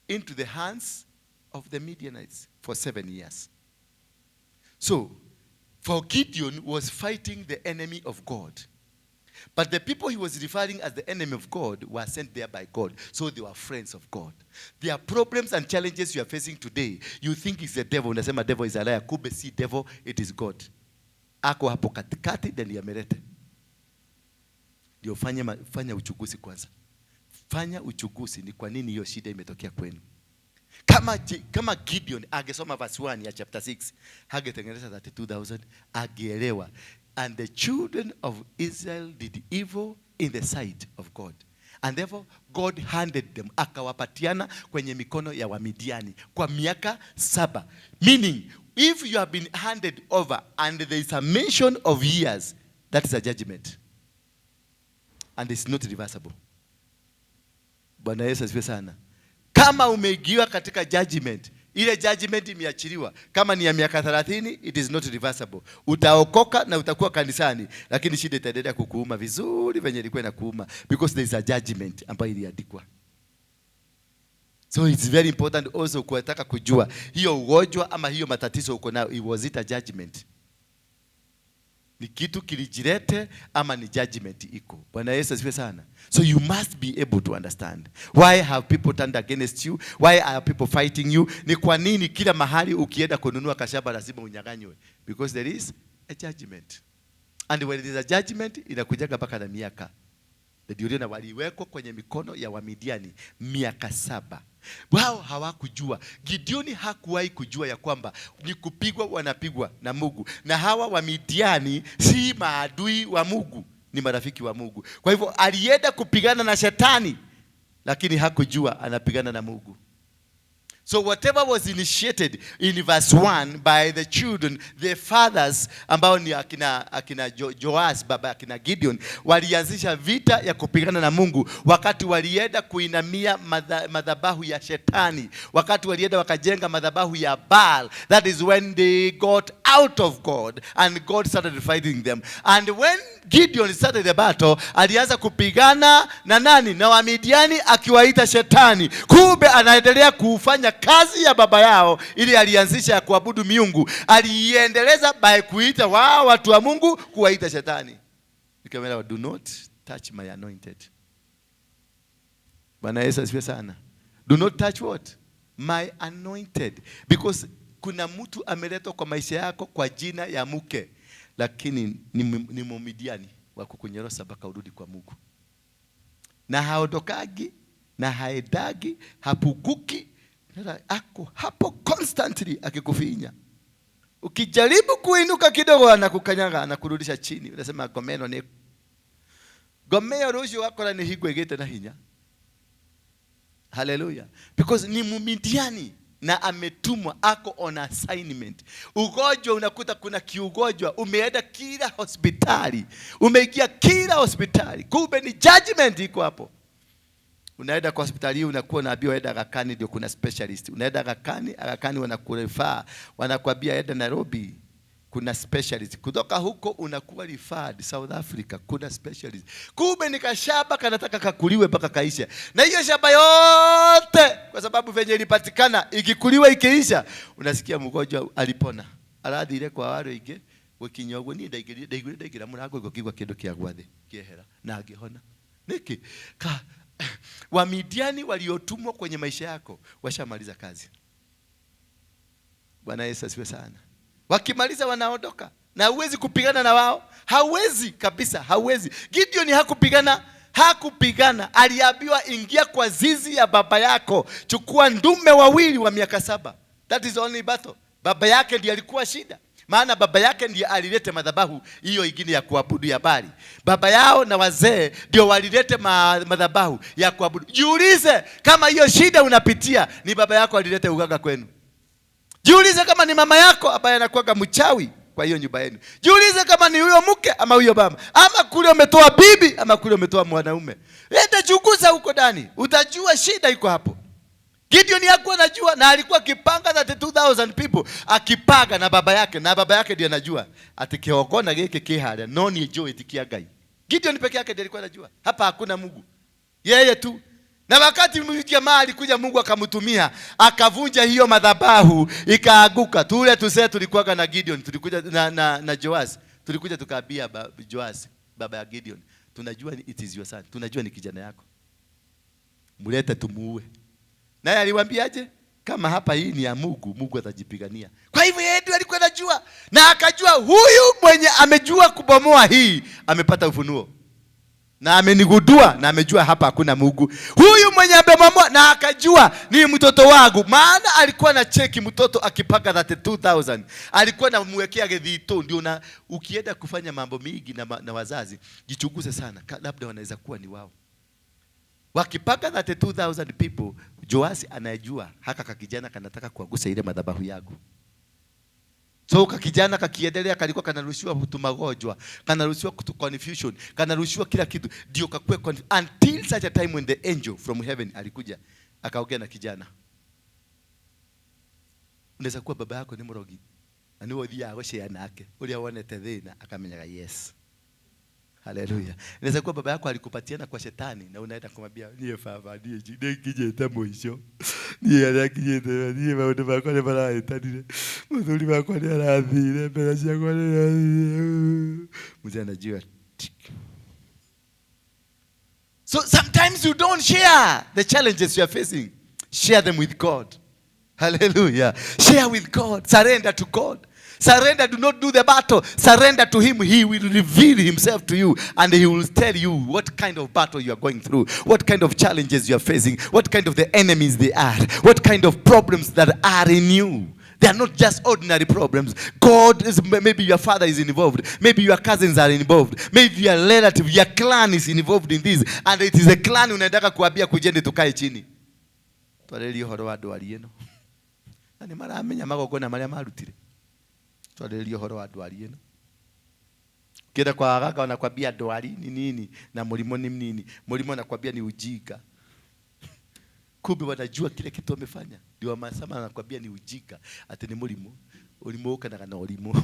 into the hands of the Midianites for 7 years." So, for Gideon was fighting the enemy of God. But the people he was referring as the enemy of God were sent there by God. So they were friends of God. There are problems and challenges you are facing today. You think it's the devil. Unasema, "Devil is a liar." Kumbe si devil, it is God. Ako hapo katikati ndiye ameleta. Ndio fanya uchunguzi kwanza. Fanya uchunguzi ni kwa nini hiyo shida imetokea kwenu. Kama Gideon angesoma verse 1 ya chapter 6, hangetengeneza 32,000, angeelewa. And the children of Israel did evil in the sight of God. And therefore God handed them, akawapatiana kwenye mikono ya Wamidiani kwa miaka 7. Meaning, if you have been handed over and there is a mention of years, that is a judgment. And it's not reversible. Bwana Yesu asifiwe sana. Kama umeingiwa katika judgment, ile judgment imeachiliwa, kama ni ya miaka 30, it is not reversible. Utaokoka na utakuwa kanisani, lakini shida itaendelea kukuuma vizuri venye ilikuwa inakuuma because there is a judgment ambayo iliandikwa. So it's very important also kuwataka kujua hiyo ugonjwa ama hiyo matatizo uko nayo, was it a judgment? Ni kitu kilijilete ama ni judgment iko? Bwana Yesu asifiwe sana. So you must be able to understand. Why have people turned against you? Why are people fighting you? Ni kwa nini kila mahali ukienda kununua kashamba lazima unyang'anywe? Because there is a judgment. And when there is a judgment, inakujaga mpaka na miaka. Ndio uliona waliwekwa kwenye mikono ya Wamidiani miaka 7. Wao hawakujua. Gideoni hakuwahi kujua ya kwamba ni kupigwa wanapigwa na Mungu, na hawa Wamidiani si maadui wa Mungu, ni marafiki wa Mungu. Kwa hivyo alienda kupigana na shetani, lakini hakujua anapigana na Mungu. So whatever was initiated in verse 1 by the children, the fathers ambao ni akina Joas, baba akina Gideon, walianzisha vita ya kupigana na Mungu wakati walienda kuinamia madhabahu ya shetani, wakati walienda wakajenga madhabahu ya Baal. That is when they got out of God and God started fighting them. And when Gideon started the battle, alianza kupigana na nani? Na Wamidiani, akiwaita shetani. Kumbe anaendelea kufanya kazi ya baba yao ili alianzisha ya kuabudu miungu. Aliiendeleza by kuita wao watu wa Mungu kuwaita shetani. Nikamwambia, "Do not touch my anointed." Bwana Yesu asifiwe sana. Do not touch what? My anointed. Because kuna mtu ameletwa kwa maisha yako kwa jina ya mke, lakini ni Mumidiani wa kukunyorosa mpaka urudi kwa Mungu. Na haondokagi na haendagi, hapunguki, ako hapo constantly akikufinya. Ukijaribu kuinuka kidogo anakukanyaga, anakurudisha chini. Unasema gomeno ni gomeo rucio wakora ni hingo igite na hinya. Hallelujah. Because ni Mumidiani na ametumwa, ako on assignment. Ugonjwa, unakuta kuna kiugonjwa, umeenda kila hospitali, umeingia kila hospitali, kumbe ni judgment iko hapo. Unaenda kwa hospitali hii, unakuwa unaambiwa enda Aga Khan ndio kuna specialist. Unaenda Aga Khan, Aga Khan wanakurefer, wanakuambia enda Nairobi kuna specialist. Kutoka huko unakuwa referred South Africa kuna specialist. Kumbe ni kashamba kanataka kakuliwe mpaka kaisha. Na hiyo shamba yote kwa sababu venye ilipatikana ikikuliwa ikiisha, unasikia mgonjwa alipona. Arathire kwa wale ingi gũkinya ũguo niĩ ndaingĩrire ndaiguire ndaingĩra mũrango ũguo ngĩigua kĩndũ kĩagwa thĩ kĩehera na ngĩhona. Nĩkĩ? Ka Wamidiani waliotumwa kwenye maisha yako washamaliza kazi. Bwana Yesu asifiwe sana. Wakimaliza wanaondoka na huwezi kupigana na wao, hauwezi kabisa, hauwezi. Gideon hakupigana, hakupigana. Aliambiwa ingia kwa zizi ya baba yako, chukua ndume wawili wa miaka 7. That is only battle. Baba yake ndiye alikuwa shida, maana baba yake ndiye alilete madhabahu hiyo ingine ya kuabudu ya Baali. Baba yao na wazee ndio walilete madhabahu ya kuabudu. Jiulize kama hiyo shida unapitia ni baba yako alilete uganga kwenu. Jiulize kama ni mama yako ambaye anakuwaga mchawi kwa hiyo nyumba yenu. Jiulize kama ni huyo mke ama huyo baba, ama kule umetoa bibi ama kule umetoa mwanaume. Leta chunguza huko ndani, utajua shida iko hapo. Gideon hakuwa anajua, na alikuwa akipanga 32,000 people, akipanga na baba yake, na baba yake ndiye anajua ati kihogona giki ki haria no ni njui ti kia Ngai. Gideon peke yake ndiye alikuwa anajua. Hapa hakuna Mungu. Yeye tu. Na wakati jamaa alikuja, Mungu akamtumia, akavunja hiyo madhabahu ikaanguka. Tule tusee tulikuwa na Gideon, tulikuja na Joas. Tulikuja tukaambia Joas, baba ya Gideon, tunajua ni it is your son, tunajua ni kijana yako. Mlete tumuue. Naye aliwaambiaje? Kama hapa hii ni ya Mungu, Mungu atajipigania. Kwa hivyo yeye ndiye alikuwa anajua, na akajua huyu mwenye amejua kubomoa hii amepata ufunuo. Na amenigundua na amejua hapa hakuna Mungu. Huyu mwenye amebomoa na akajua ni mtoto wangu, maana alikuwa na cheki mtoto akipaka 32,000. Alikuwa anamwekea gethito. Ndio na ukienda kufanya mambo mingi na wazazi, jichunguze sana, labda wanaweza kuwa ni wao. Wakipaka 32,000 people, Joasi anajua haka kakijana kanataka kuagusa ile madhabahu yangu. So kakijana kakiendelea kalikuwa kanarushiwa kutu magonjwa, kanarushiwa kutu confusion, kanarushiwa kila kitu, ndio kakue until such a time when the angel from heaven alikuja akaongea na kijana. Unaweza kuwa baba yako ni murogi na niwe uthiaga gucea nake uria wonete thina akamenyaga yes. Haleluya. Inaweza kuwa baba yako alikupatiana kwa shetani na unaenda kumwambia niye baba, niye nginyite mwisho. Niye aria nginyite, niye maundu makwa ni marahĩtanire. Muthuri wakwa ni arathire, mbeca ciakwa ni arathire. Mzee anajua. So sometimes you don't share the challenges you are facing. Share them with God. Hallelujah. Share with God. Surrender to God. Surrender, do not do the battle. Surrender to him. He will reveal himself to you and he will tell you what kind of battle you are going through, what kind of challenges you are facing, what kind of the enemies they are, what kind of problems that are in you. They are not just ordinary problems. God is, maybe your father is involved. Maybe your cousins are involved. Maybe your relative, your clan is involved in this. And it is a clan unataka kuambia kujeni tukae chini. Twarĩrie ũhoro wa ndwari ĩno. Na nĩ maramenya magongona marĩa marutire. Twarĩrĩria ũhoro wa ndwari ĩno. Ukienda kwa waganga wanakwambia ndwari ni nini na mũrimũ ni nini. Mũrimũ wanakwambia ni ujinga. Kumbe wanajua kile kitu wamefanya. Ndio wamasema wanakwambia ni ujinga, ati ni mũrimũ. Ũrimũ ũkanaga na ũrimũ.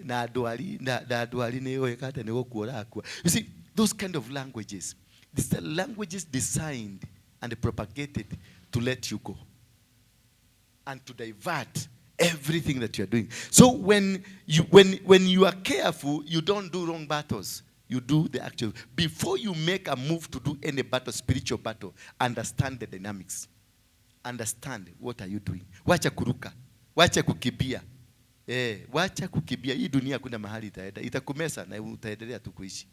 Na ndwari na ndwari nĩ ũgĩka atĩ nĩ gũkua ũrakua. You see, those kind of languages, these are languages designed and propagated to let you go and to divert everything that you are doing. So when you are careful, you don't do wrong battles. You do the actual. Before you make a move to do any battle, spiritual battle, understand the dynamics. Understand what are you doing. Wacha kuruka. Wacha kukimbia. Wacha kukimbia. Hii dunia kuna mahali itaenda. Itakumesa na utaendelea tu kuishi.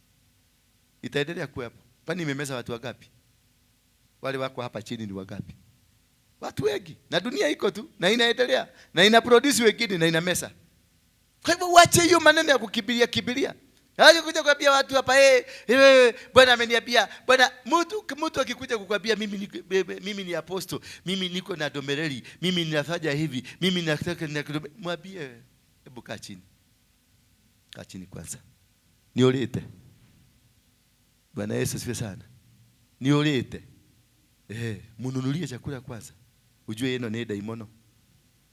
Itaendelea kuwepo. Kwani imemeza watu wangapi? Wale wako hapa chini ni wangapi? Watu wengi. Na dunia iko tu na inaendelea na ina produce wengine na inamesa. Kwa hivyo wache hiyo maneno ya kukimbilia kimbilia. Haje kuja kuambia watu hapa, Bwana ameniambia. Bwana, mtu akikuja kukwambia mimi ni apostle, mimi niko na domereli, mimi ninafanya hivi, mimi nataka mwambie hebu kaa chini. Kaa chini kwanza. Niulite. Bwana Yesu asifiwe sana. Niulite. Mununulie chakula kwanza. Ujue ino ni daimono.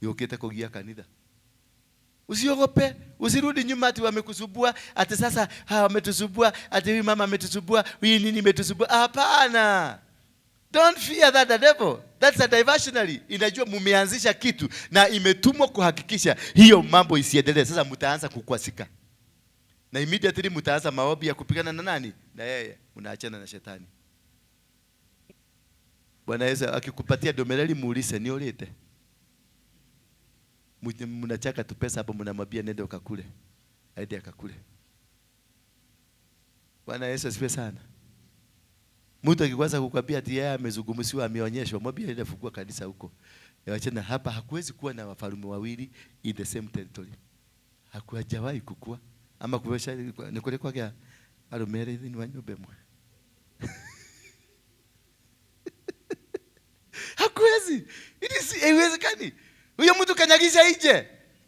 Yokete kugia kanitha. Usiogope, usirudi nyuma ati wamekusumbua, ati sasa hawa wametusumbua, ati huyu mama ametusumbua, huyu nini imetusumbua. Hapana. Don't fear that the devil. That's a diversionary. Inajua mumeanzisha kitu na imetumwa kuhakikisha hiyo mambo isiendelee. Sasa mtaanza kukwasika. Na immediately mtaanza maombi ya kupigana na nani? Na yeye. Mnaachana na shetani. Bwana Yesu akikupatia domereli muulize ni ulete. Mnachaka tu pesa hapo, mnamwambia nenda ukakule. Aende akakule. Bwana Yesu asifiwe sana. Mtu akikwanza kukwambia ati yeye amezungumziwa, ameonyeshwa, mwambie nenda fungua kanisa huko. Wachana hapa, hakuwezi kuwa na wafalme wawili in the same territory. Hakujawahi kukua. Ama kuwesha ni kule kwake arumere ni wa nyumba mwe. Hakuwezi. It is haiwezekani. Huyo mtu kanyagisha nje.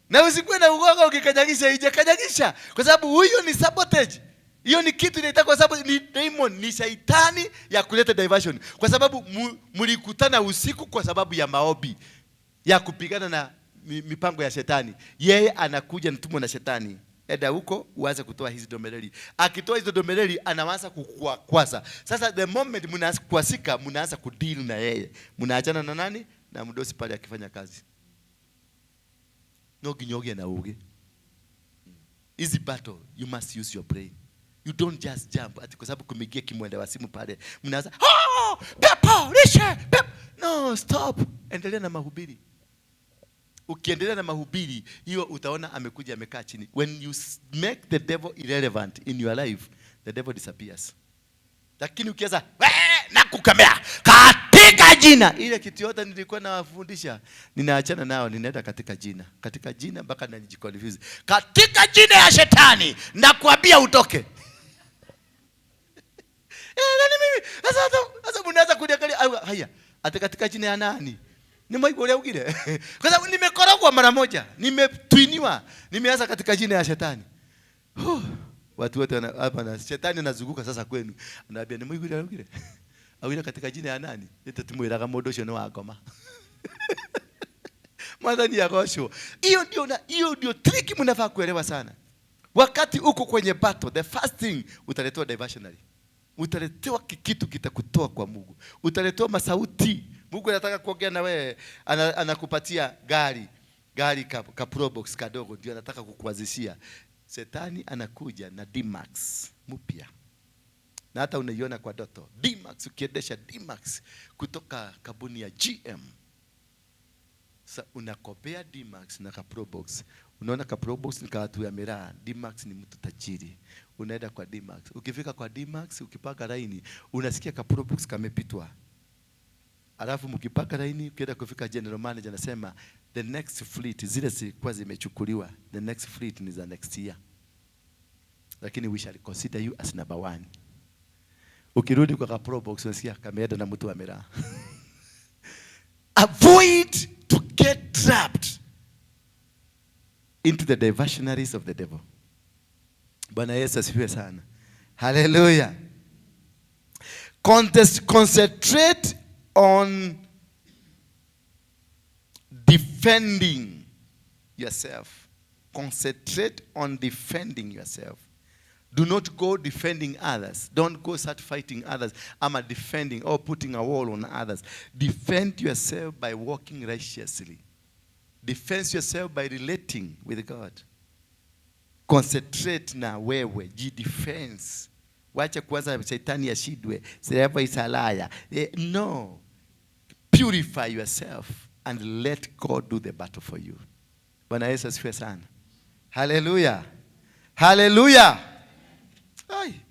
Na usikuwe na uoga ukikanyagisha nje, kanyagisha. Kwa sababu huyo ni sabotage. Hiyo ni kitu inaitwa, kwa sababu ni demon, ni shaitani ya kuleta diversion. Kwa sababu mlikutana usiku kwa sababu ya maombi ya kupigana na mipango ya shetani. Yeye anakuja mtumwa na shetani. Enda huko uanze kutoa hizi domereli. Akitoa hizo domereli anaanza kukukwasa. Sasa the moment mnaanza kukwasika, mnaanza kudeal na yeye. Mnaachana na nani? Na mdosi pale akifanya kazi. No ginyoge na uge. Easy battle, you must use your brain. You don't just jump ati kwa sababu kumeingia kimwenda wa simu pale. Mnaanza, oh, pepo, lishe, pepo. No, stop. Endelea na mahubiri. Ukiendelea na mahubiri, hiyo utaona amekuja amekaa chini. When you make the devil irrelevant in your life, the devil disappears. Lakini ukianza, nakukamea katika jina, ile kitu yote nilikuwa nawafundisha, ninaachana nao, ninaenda katika jina. Katika jina mpaka najiconfuse. Katika jina ya shetani nakuambia utoke. Nani mimi? Sasa mnaanza kuniangalia, au, haya, ati katika jina ya nani? Ni Mungu ule ugire. Kwa sababu nimekorogwa mara moja, nimetwiniwa, nimeanza katika jina ya shetani. Huh. Watu wote hapa na shetani anazunguka sasa kwenu. Anaambia ni Mungu ule ugire. Awira katika jina ya nani? Nita tumwiraga mundu ucio ni wa ngoma. Mwathani agocwo. Hiyo ndio na hiyo ndio trick mnafaa kuelewa sana. Wakati uko kwenye battle, the first thing utaletewa diversionary. Utaletewa kitu kitakutoa kwa Mungu. Utaletewa masauti. Mungu anataka kuongea na wewe, anakupatia gari, gari ka Probox kadogo ndio anataka kukuanzishia. Shetani anakuja na D-Max mpya. Na hata unaiona kwa doto. D-Max, ukiendesha D-Max kutoka kampuni ya GM. Sasa unakopea D-Max na ka Probox. Unaona ka Probox ni ka watu ya miraa. D-Max ni mtu tajiri. Unaenda kwa D-Max. Ukifika kwa D-Max, ukipaka laini, unasikia ka Probox kamepitwa. Alafu mkipaka laini, ukienda kufika general manager anasema the next fleet, zile zilikuwa zimechukuliwa, the next fleet ni za next year. Lakini we shall consider you as number 1. Ukirudi kwa ka Probox unasikia kameenda na mtu wa miraa. Avoid to get trapped into the diversionaries of the devil. Bwana Yesu asifiwe sana. Hallelujah. Concentrate on defending yourself. Concentrate on defending yourself. Do not go defending others. Don't go start fighting others. I'm a defending or putting a wall on others. Defend yourself by walking righteously. Defend yourself by relating with God. Concentrate na wewe, jidefense. Wacha kwanza shetani ashindwe. Devil is a liar. No. Purify yourself and let God do the battle for you. Bwana Yesu asifiwe sana. Hallelujah. Hallelujah. Ai.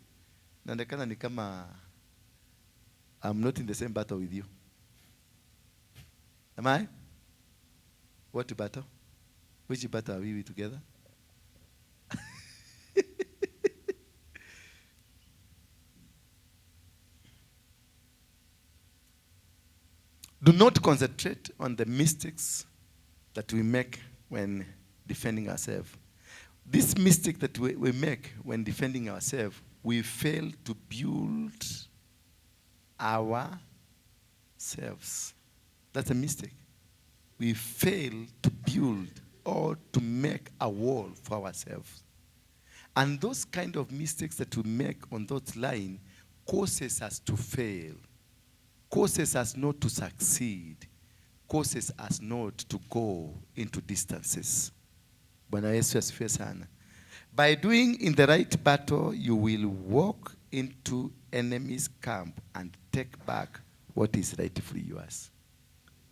Naonekana ni kama I'm not in the same battle with you. Am I? What battle? Which battle are we together? Do not concentrate on the mistakes that we make when defending ourselves. This mistake that we make when defending ourselves, we fail to build ourselves. That's a mistake. We fail to build or to make a wall for ourselves. And those kind of mistakes that we make on those line causes us to fail, causes us not to succeed, causes us not to go into distances. Bwana Yesu asifiwe sana. By doing in the right battle, you will walk into enemy's camp and take back what is rightfully yours.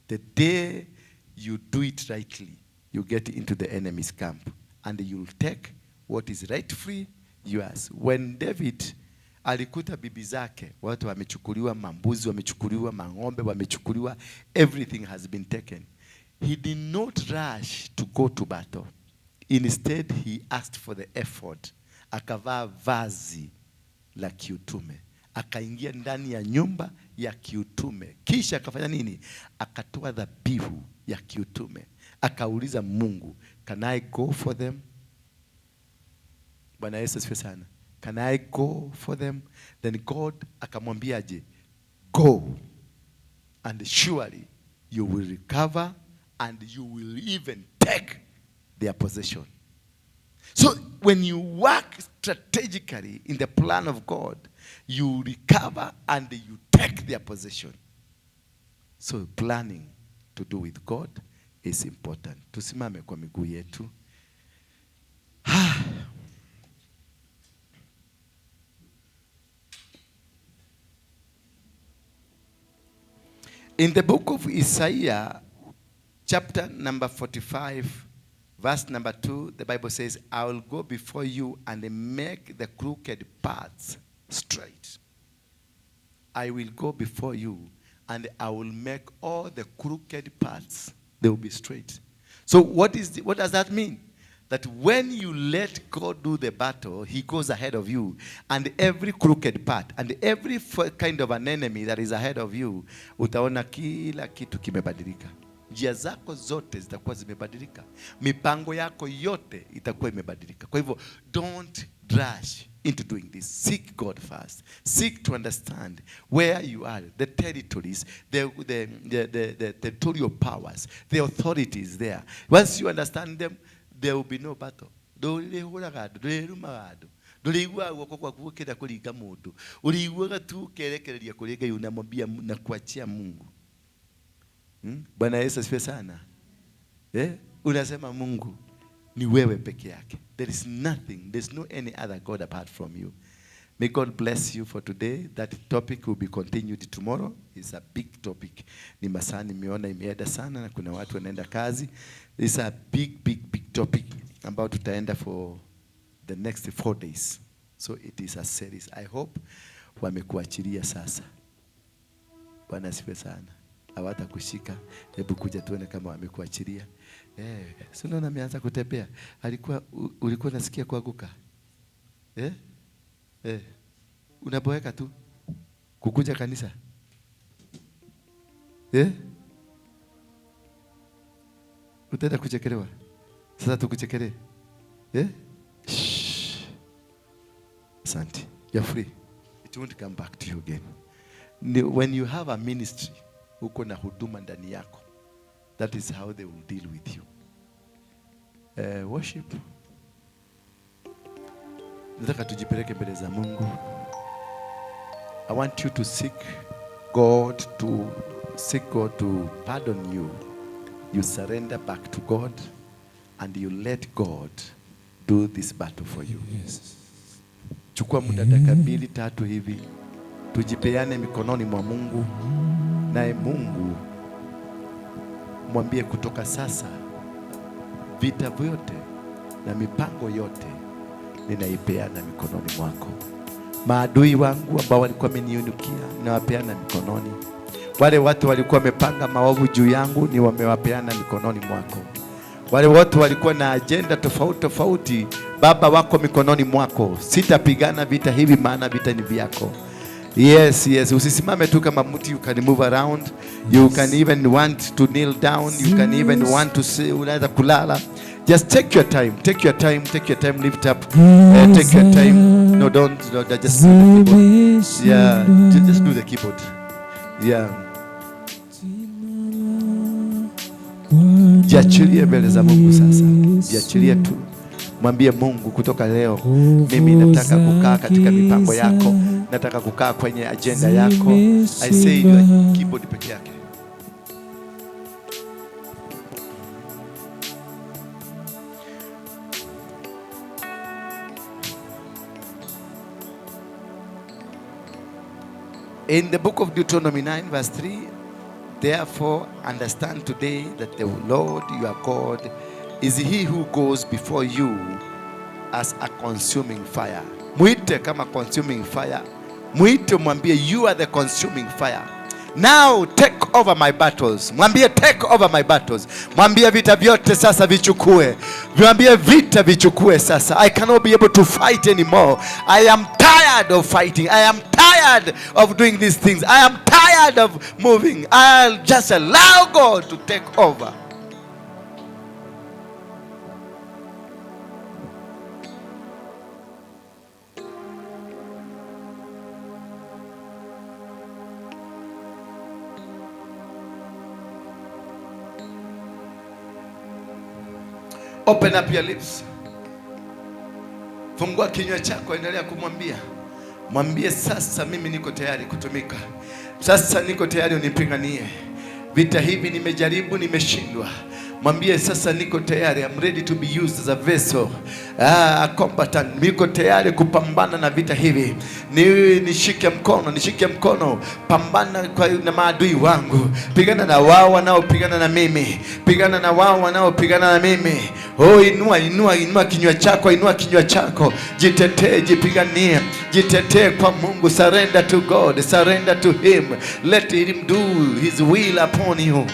The day you do it rightly, you get into the enemy's camp and you'll take what is rightfully yours. When David alikuta bibi zake, watu wamechukuliwa mambuzi, wamechukuliwa mang'ombe, wamechukuliwa, everything has been taken. He did not rush to go to battle. Instead, he asked for the ephod. Akavaa vazi la kiutume. Akaingia ndani ya nyumba ya kiutume. Kisha akafanya nini? Akatoa dhabihu ya kiutume. Akauliza Mungu, can I go for them? Bwana Yesu asifiwe sana. Can I go for them? Then God akamwambiaje? Go, and surely you will recover and you will even take their possession. So when you work strategically in the plan of God, you recover and you take their possession. So planning to do with God is important. Tusimame kwa miguu yetu. In the book of Isaiah, chapter number 45, verse number 2, the Bible says, I will go before you and make the crooked paths straight. I will go before you and I will make all the crooked paths, they will be straight. So what does that mean? That when you let God do the battle, he goes ahead of you. And every crooked path and every kind of an enemy that is ahead of you, utaona kila kitu kimebadilika. Njia zako zote zitakuwa zimebadilika. Mipango yako yote itakuwa imebadilika. Kwa hivyo, don't rush into doing this. Seek God first. Seek to understand where you are, the territories, the territorial powers, the authorities there. Once you understand them, there will be no battle. Ndũrĩhũraga andũ, ndũrĩrumaga andũ, ndũrĩiguaga guoko gwaku gũkĩenda kũringa mũndũ. Ũrĩiguaga tu ũkerekereria kũrĩ Ngai, unamwambia na kuachia Mungu. Bwana Yesu asifiwe sana. Unasema Mungu ni wewe peke yake. There is nothing, there is no any other God apart from you. May God bless you for today. That topic will be continued tomorrow. It's a big topic. Ni masaa nimeona imeenda sana na kuna watu wanaenda kazi. It's a big, big, big topic ambao tutaenda for the next 4 days. So it is a series. I hope wamekuachilia sasa. Bwana asifiwe sana. Hawatakushika. Hebu kuja tuone kama wamekuachilia. Si unaona ameanza kutembea. Ulikuwa unasikia kuanguka? Unaboeka tu kukuja kanisa. Utaenda kuchekelewa. Sasa tukuchekelee. Eh? Shh. Asante. You're free. It won't come back to you again. When you have a ministry, uko na huduma ndani yako. That is how they will deal with you. Worship. Nataka tujipeleke mbele za Mungu. I want you to seek God to pardon you. You surrender back to God and you let God do this battle for you. Yes. Chukua muda dakika 2 3 hivi, tujipeane mikononi mwa Mungu, naye Mungu mwambie kutoka sasa vita vyote na mipango yote ninaipeana mikononi mwako. Maadui wangu ambao walikuwa wameniinukia ninawapeana mikononi. Wale watu walikuwa wamepanga maovu juu yangu ni wamewapeana mikononi mwako. Wale watu walikuwa na agenda tofauti tofauti, Baba wako mikononi mwako. Sitapigana vita hivi maana vita ni vyako. Yes, yes. Usisimame tu kama mti. You can move around. You can even want to kneel down. You can even want to say, unaweza kulala. Just take your time. Take your time. Take your time. Lift up. Take your time. No, don't. No, just do the keyboard. Yeah, just do the keyboard. Yeah. Jiachilie mbele za Mungu sasa. Jiachilie tu. Mwambie Mungu kutoka leo mimi nataka kukaa katika mipango yako. Nataka kukaa kwenye agenda yako. I say your keyboard peke yake. In the book of Deuteronomy 9 verse 3, therefore understand today that the Lord your God is he who goes before you as a consuming fire. Muite kama consuming fire. Muite mwambie you are the consuming fire. Now take over my battles. Mwambie take over my battles. Mwambie vita vyote sasa vichukue. Mwambie vita vichukue sasa. I cannot be able to fight anymore. I am tired of fighting. I am tired of doing these things. I am tired of moving. I'll just allow God to take over. Open up your lips. Fungua kinywa chako, endelea kumwambia. Mwambie sasa mimi niko tayari kutumika. Sasa niko tayari unipiganie. Vita hivi nimejaribu, nimeshindwa. Mwambie sasa niko tayari, I'm ready to be used as a vessel. A combatant. Niko tayari kupambana na vita hivi. Nishike mkono, nishike mkono. Pambana kwa na maadui wangu. Pigana na wao wanaopigana na mimi. Pigana na wao wanaopigana na mimi. Oh, inua, inua, inua kinywa chako, inua kinywa chako. Jitetee, jipiganie. Jitetee kwa Mungu. Surrender to God, surrender to him. Let him do his will upon you.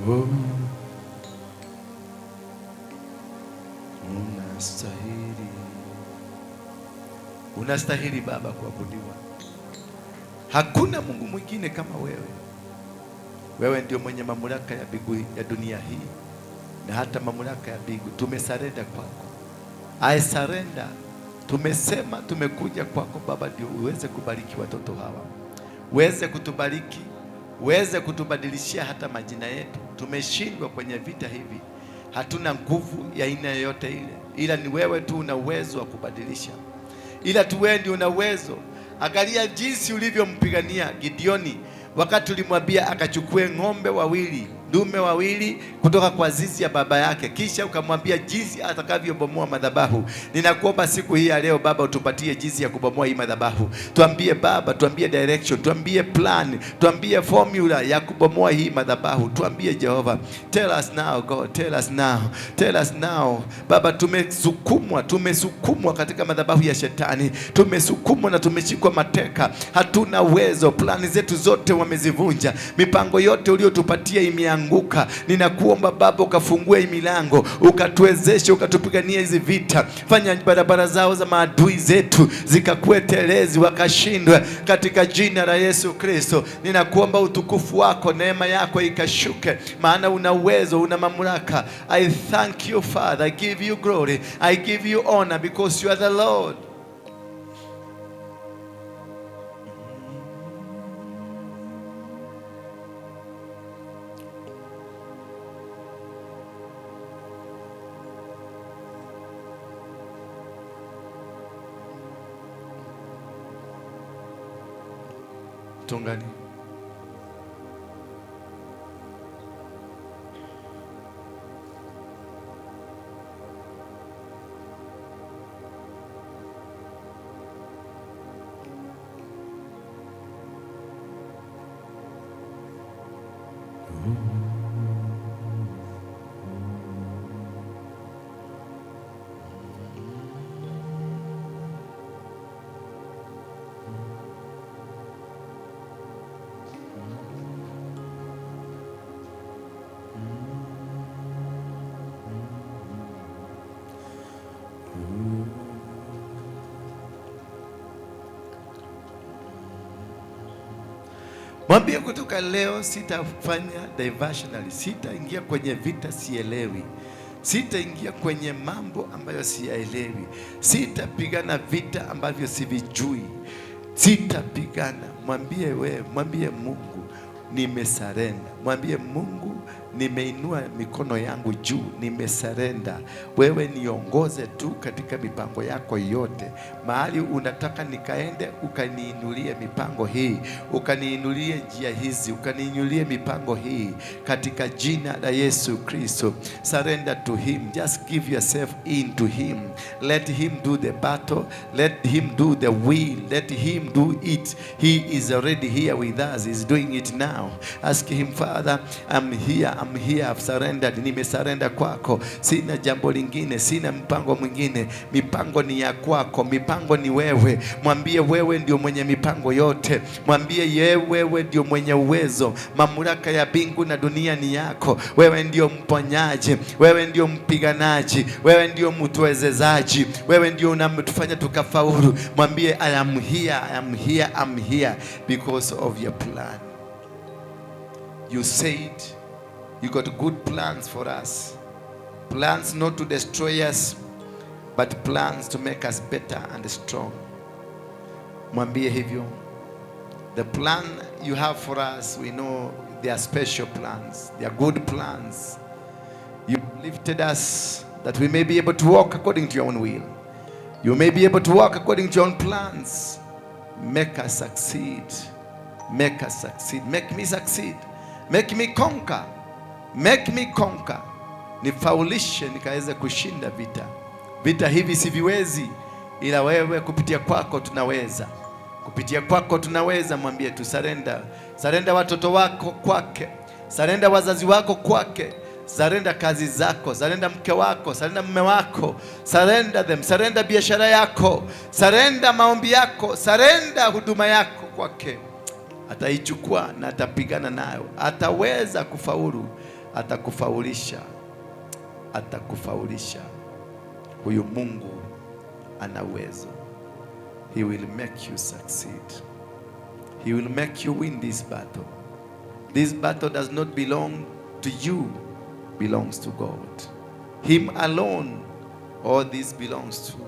Oh, unastahili Unastahili Baba kuabudiwa. Hakuna Mungu mwingine kama wewe. Wewe ndio mwenye mamlaka ya mbingu, ya dunia hii na hata mamlaka ya mbingu. Tumesurrender kwako. I surrender. Tumesema tumekuja kwako Baba ndio uweze kubariki watoto hawa, uweze kutubariki, uweze kutubadilishia hata majina yetu. Tumeshindwa kwenye vita hivi, hatuna nguvu ya aina yoyote ile, ila ni wewe tu una uwezo wa kubadilisha, ila tu wewe ndio una uwezo. Angalia jinsi ulivyompigania Gideoni wakati ulimwambia akachukue ng'ombe wawili, dume wawili kutoka kwa zizi ya baba yake, kisha ukamwambia jinsi atakavyobomoa madhabahu. Ninakuomba siku hii ya leo Baba, utupatie jinsi ya kubomoa hii madhabahu. Tuambie Baba, tuambie direction, tuambie plan, tuambie formula ya kubomoa hii madhabahu. Tuambie Jehova, tell us now God, tell us now, tell us now. Baba, tumesukumwa, tumesukumwa katika madhabahu ya shetani, tumesukumwa na tumeshikwa mateka, hatuna uwezo. Plani zetu zote wamezivunja, mipango yote uliotupatia imeanguka. Ninakuomba Baba, ukafungue hii milango, ukatuwezeshe, ukatupigania hizi vita. Fanya barabara zao za maadui zetu zikakuwe telezi, wakashindwe katika jina la Yesu Kristo. Ninakuomba utukufu wako, neema yako ikashuke, maana una uwezo, una mamlaka. I thank you Father, I give you glory, I give you honor because you are the Lord. Tungani. Mwambie kutoka leo sitafanya diversionary, sitaingia kwenye vita sielewi, sitaingia kwenye mambo ambayo siyaelewi, sitapigana vita ambavyo sivijui, sitapigana. Mwambie wewe, mwambie Mungu nimesurrender. Mwambie Mungu nimeinua mikono yangu juu, nimesurrender. Wewe niongoze tu katika mipango yako yote. Mahali unataka nikaende, ukaniinulie mipango hii, ukaniinulie njia hizi, ukaniinulie mipango hii katika jina la Yesu Kristo. Surrender to him. Just give yourself in to him. Let him do the battle. Let him do the will. Let him do it. He is already here with us. He's doing it now. Ask him, Father, I'm here, I'm here, I've surrendered. Nimesurrender kwako. Sina jambo lingine, sina mpango mwingine. Mipango ni ya kwako, mipango ni wewe. Mwambie wewe ndio mwenye mipango yote. Mwambie ye wewe ndio mwenye uwezo. Mamlaka ya mbingu na dunia ni yako. Wewe ndio mponyaji, wewe ndio mpiganaji, wewe ndio mtuwezezaji, wewe ndio unatufanya tukafaulu. Mwambie I am here, I am here, I'm here because of your plan. You said you got good plans for us. Plans not to destroy us, but plans to make us better and strong. Mwambie hivyo. The plan you have for us, we know they are special plans. They are good plans. You lifted us that we may be able to walk according to your own will. You may be able to walk according to your own plans. Make us succeed. Make us succeed. Make me succeed. Make me conquer. Make me conquer. Nifaulishe nikaweze kushinda vita. Vita hivi siviwezi, ila wewe kupitia kwako tunaweza. Kupitia kwako tunaweza. Mwambie tu surrender. Surrender watoto wako kwake. Surrender wazazi wako kwake. Surrender kazi zako, surrender mke wako, surrender mume wako, surrender them, surrender biashara yako, surrender maombi yako, surrender huduma yako kwake. Ataichukua na atapigana nayo, ataweza kufaulu, atakufaulisha, atakufaulisha. Huyu Mungu ana uwezo. He will make you succeed. He will make you win this battle. This battle does not belong to you, belongs to God. Him alone, all this belongs to.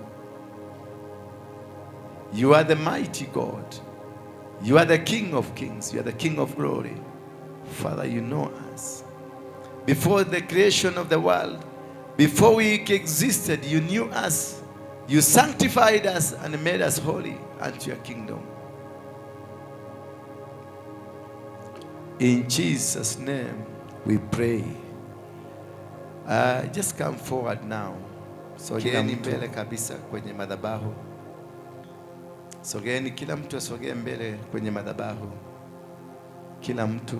You are the mighty God. You are the King of kings. You are the King of glory. Father, you know us. Before the creation of the world, before we existed, you knew us. You sanctified us and made us holy unto your kingdom. In Jesus' name we pray. Just come forward now. Sogeeni mbele kabisa kwenye madhabahu. Sogeeni, kila mtu asogee mbele kwenye madhabahu. Kila mtu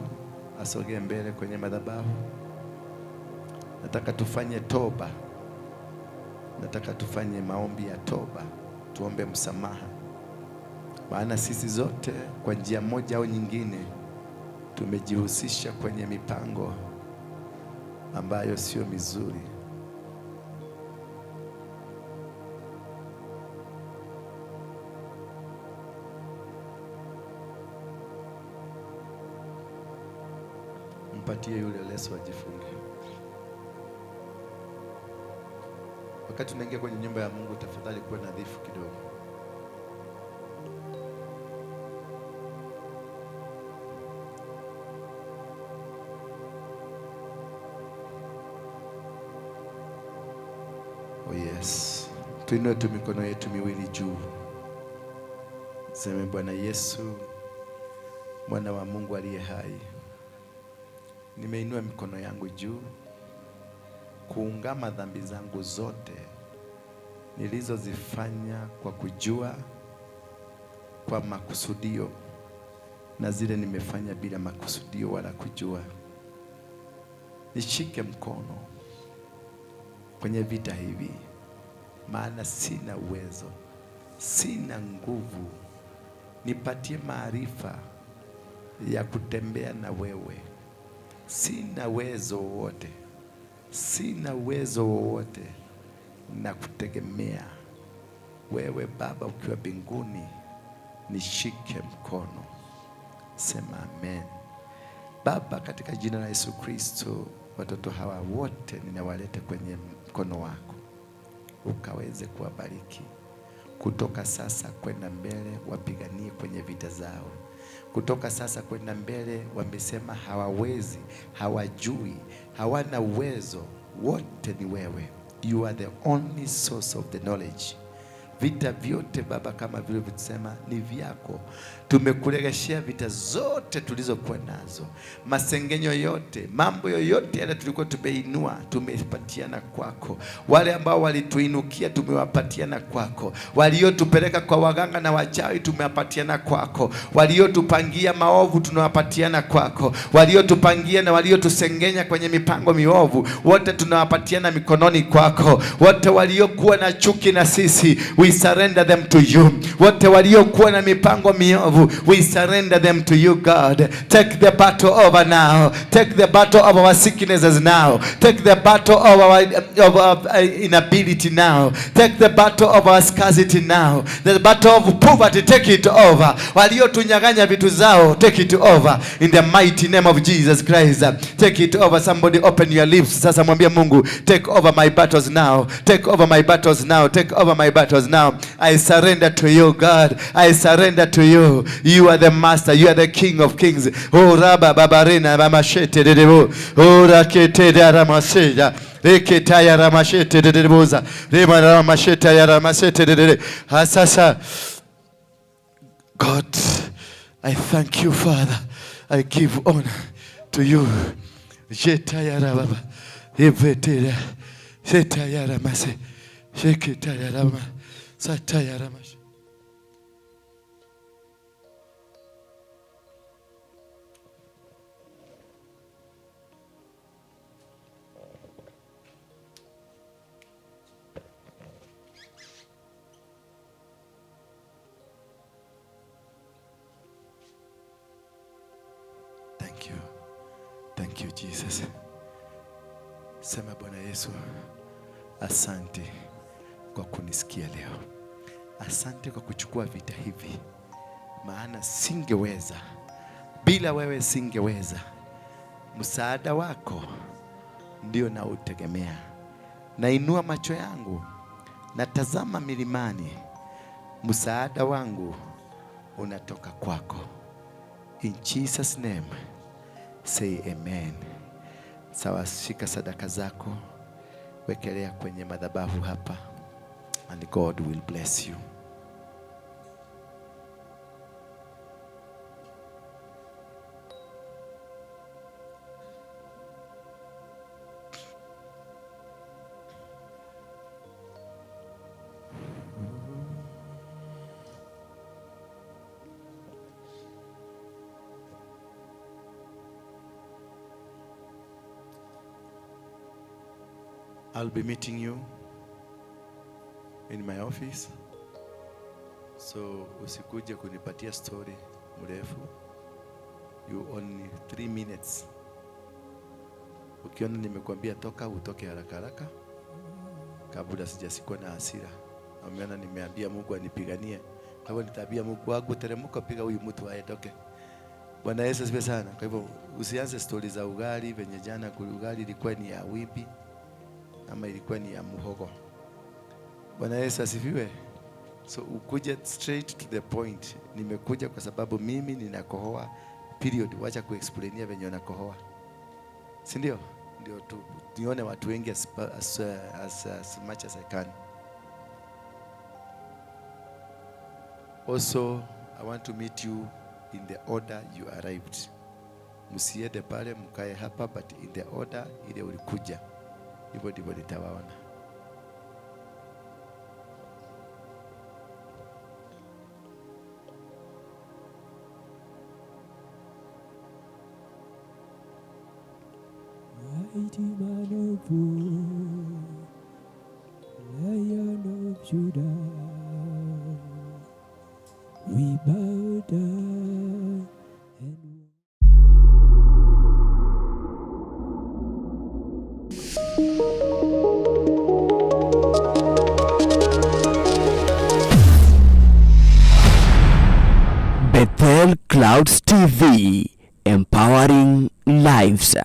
asogee mbele kwenye madhabahu. Nataka tufanye toba. Nataka tufanye maombi ya toba. Tuombe msamaha. Maana sisi zote kwa njia moja au nyingine tumejihusisha kwenye mipango ambayo sio mizuri. Mpatie yule leso ajifunge. Wakati unaingia kwenye nyumba ya Mungu, tafadhali kuwa nadhifu kidogo. Oh yes. Tuinue tu mikono yetu miwili juu. Sema, Bwana Yesu, Mwana wa Mungu aliye hai, nimeinua mikono yangu juu kuungama dhambi zangu zote nilizozifanya kwa kujua, kwa makusudio, na zile nimefanya bila makusudio wala kujua. Nishike mkono kwenye vita hivi, maana sina uwezo, sina nguvu. Nipatie maarifa ya kutembea na wewe. Sina uwezo wowote, sina uwezo wowote, na kutegemea wewe Baba ukiwa mbinguni. Nishike mkono. Sema amen. Baba, katika jina la Yesu Kristo, watoto hawa wote ninawaleta kwenye mkono wako, ukaweze kuwabariki kutoka sasa kwenda mbele. Wapiganie kwenye vita zao kutoka sasa kwenda mbele. Wamesema hawawezi, hawajui, hawana uwezo. Wote ni wewe. You are the only source of the knowledge. Vita vyote Baba, kama vile ulivyosema, ni vyako. Tumekuregeshea vita zote tulizokuwa nazo, masengenyo yote, mambo yoyote yale tulikuwa tumeinua, tumepatiana kwako. Wale ambao walituinukia tumewapatiana kwako. Waliotupeleka kwa waganga na wachawi tumewapatiana kwako. Waliotupangia maovu tunawapatiana kwako. Waliotupangia na waliotusengenya kwenye mipango miovu, wote tunawapatiana mikononi kwako. Wote waliokuwa na chuki na sisi, we surrender them to you. Wote waliokuwa na mipango miovu, we surrender them to you, God. Take the battle over now. Take the battle of our sicknesses now. Take the battle of our inability now. Take the battle of our scarcity now. The battle of poverty, take it over. Waliotunyang'anya vitu zao, take it over. In the mighty name of Jesus Christ. Take it over. Somebody open your lips. Sasa mwambie Mungu, take over my battles now. Take over my battles now. Take over my battles now. I surrender to you, God. I surrender to you. You are the master. You are the King of kings. Oh, Rabba Babarina Bamashete Dedebo. Oh, Rakete Ramaseya. Reketaya Ramashete Dedeboza. Rema Ramashete ya Ramashete Dedede. Sasa. God, I thank you, Father. I give honor to you. Jetaya Rababa. Evetera. Setaya Ramase. Sheketaya Rama. Sataya Ramashe. Thank you. Thank you, Jesus. Sema, Bwana Yesu, asante kwa kunisikia leo. Asante kwa kuchukua vita hivi, maana singeweza bila wewe, singeweza. Msaada wako ndio nautegemea. Nainua macho yangu, natazama milimani, msaada wangu unatoka kwako. In Jesus name say amen. Sawa, shika sadaka zako, wekelea kwenye madhabahu hapa, and God will bless you. I'll be meeting you in my office. So usikuje kunipatia story mrefu. You only 3 minutes. Ukiona nimekuambia toka, utoke haraka haraka kabla sijashikwa na hasira. Umeona nimeambia Mungu anipiganie. Kwa hivyo nitaambia Mungu wangu, teremka, piga huyu mtu aetoke. Bwana Yesu asifiwe sana. Kwa hivyo usianze stori za ugali venye jana ugali ilikuwa ni ya wimbi ama ilikuwa ni ya muhogo. Bwana Yesu asifiwe. So ukuje straight to the point. Nimekuja kwa sababu mimi ninakohoa, period. Wacha kuexplainia venye unakohoa, si ndio? Ndio tu nione watu wengi as much as I can. Also, I want to meet you in the order you arrived. Msiende pale mkae hapa, but in the order ile ulikuja, hivyo ndivyo nitawaona. Mighty man of war, Lion of Judah, we bow down and Bethel Clouds TV, empowering lives.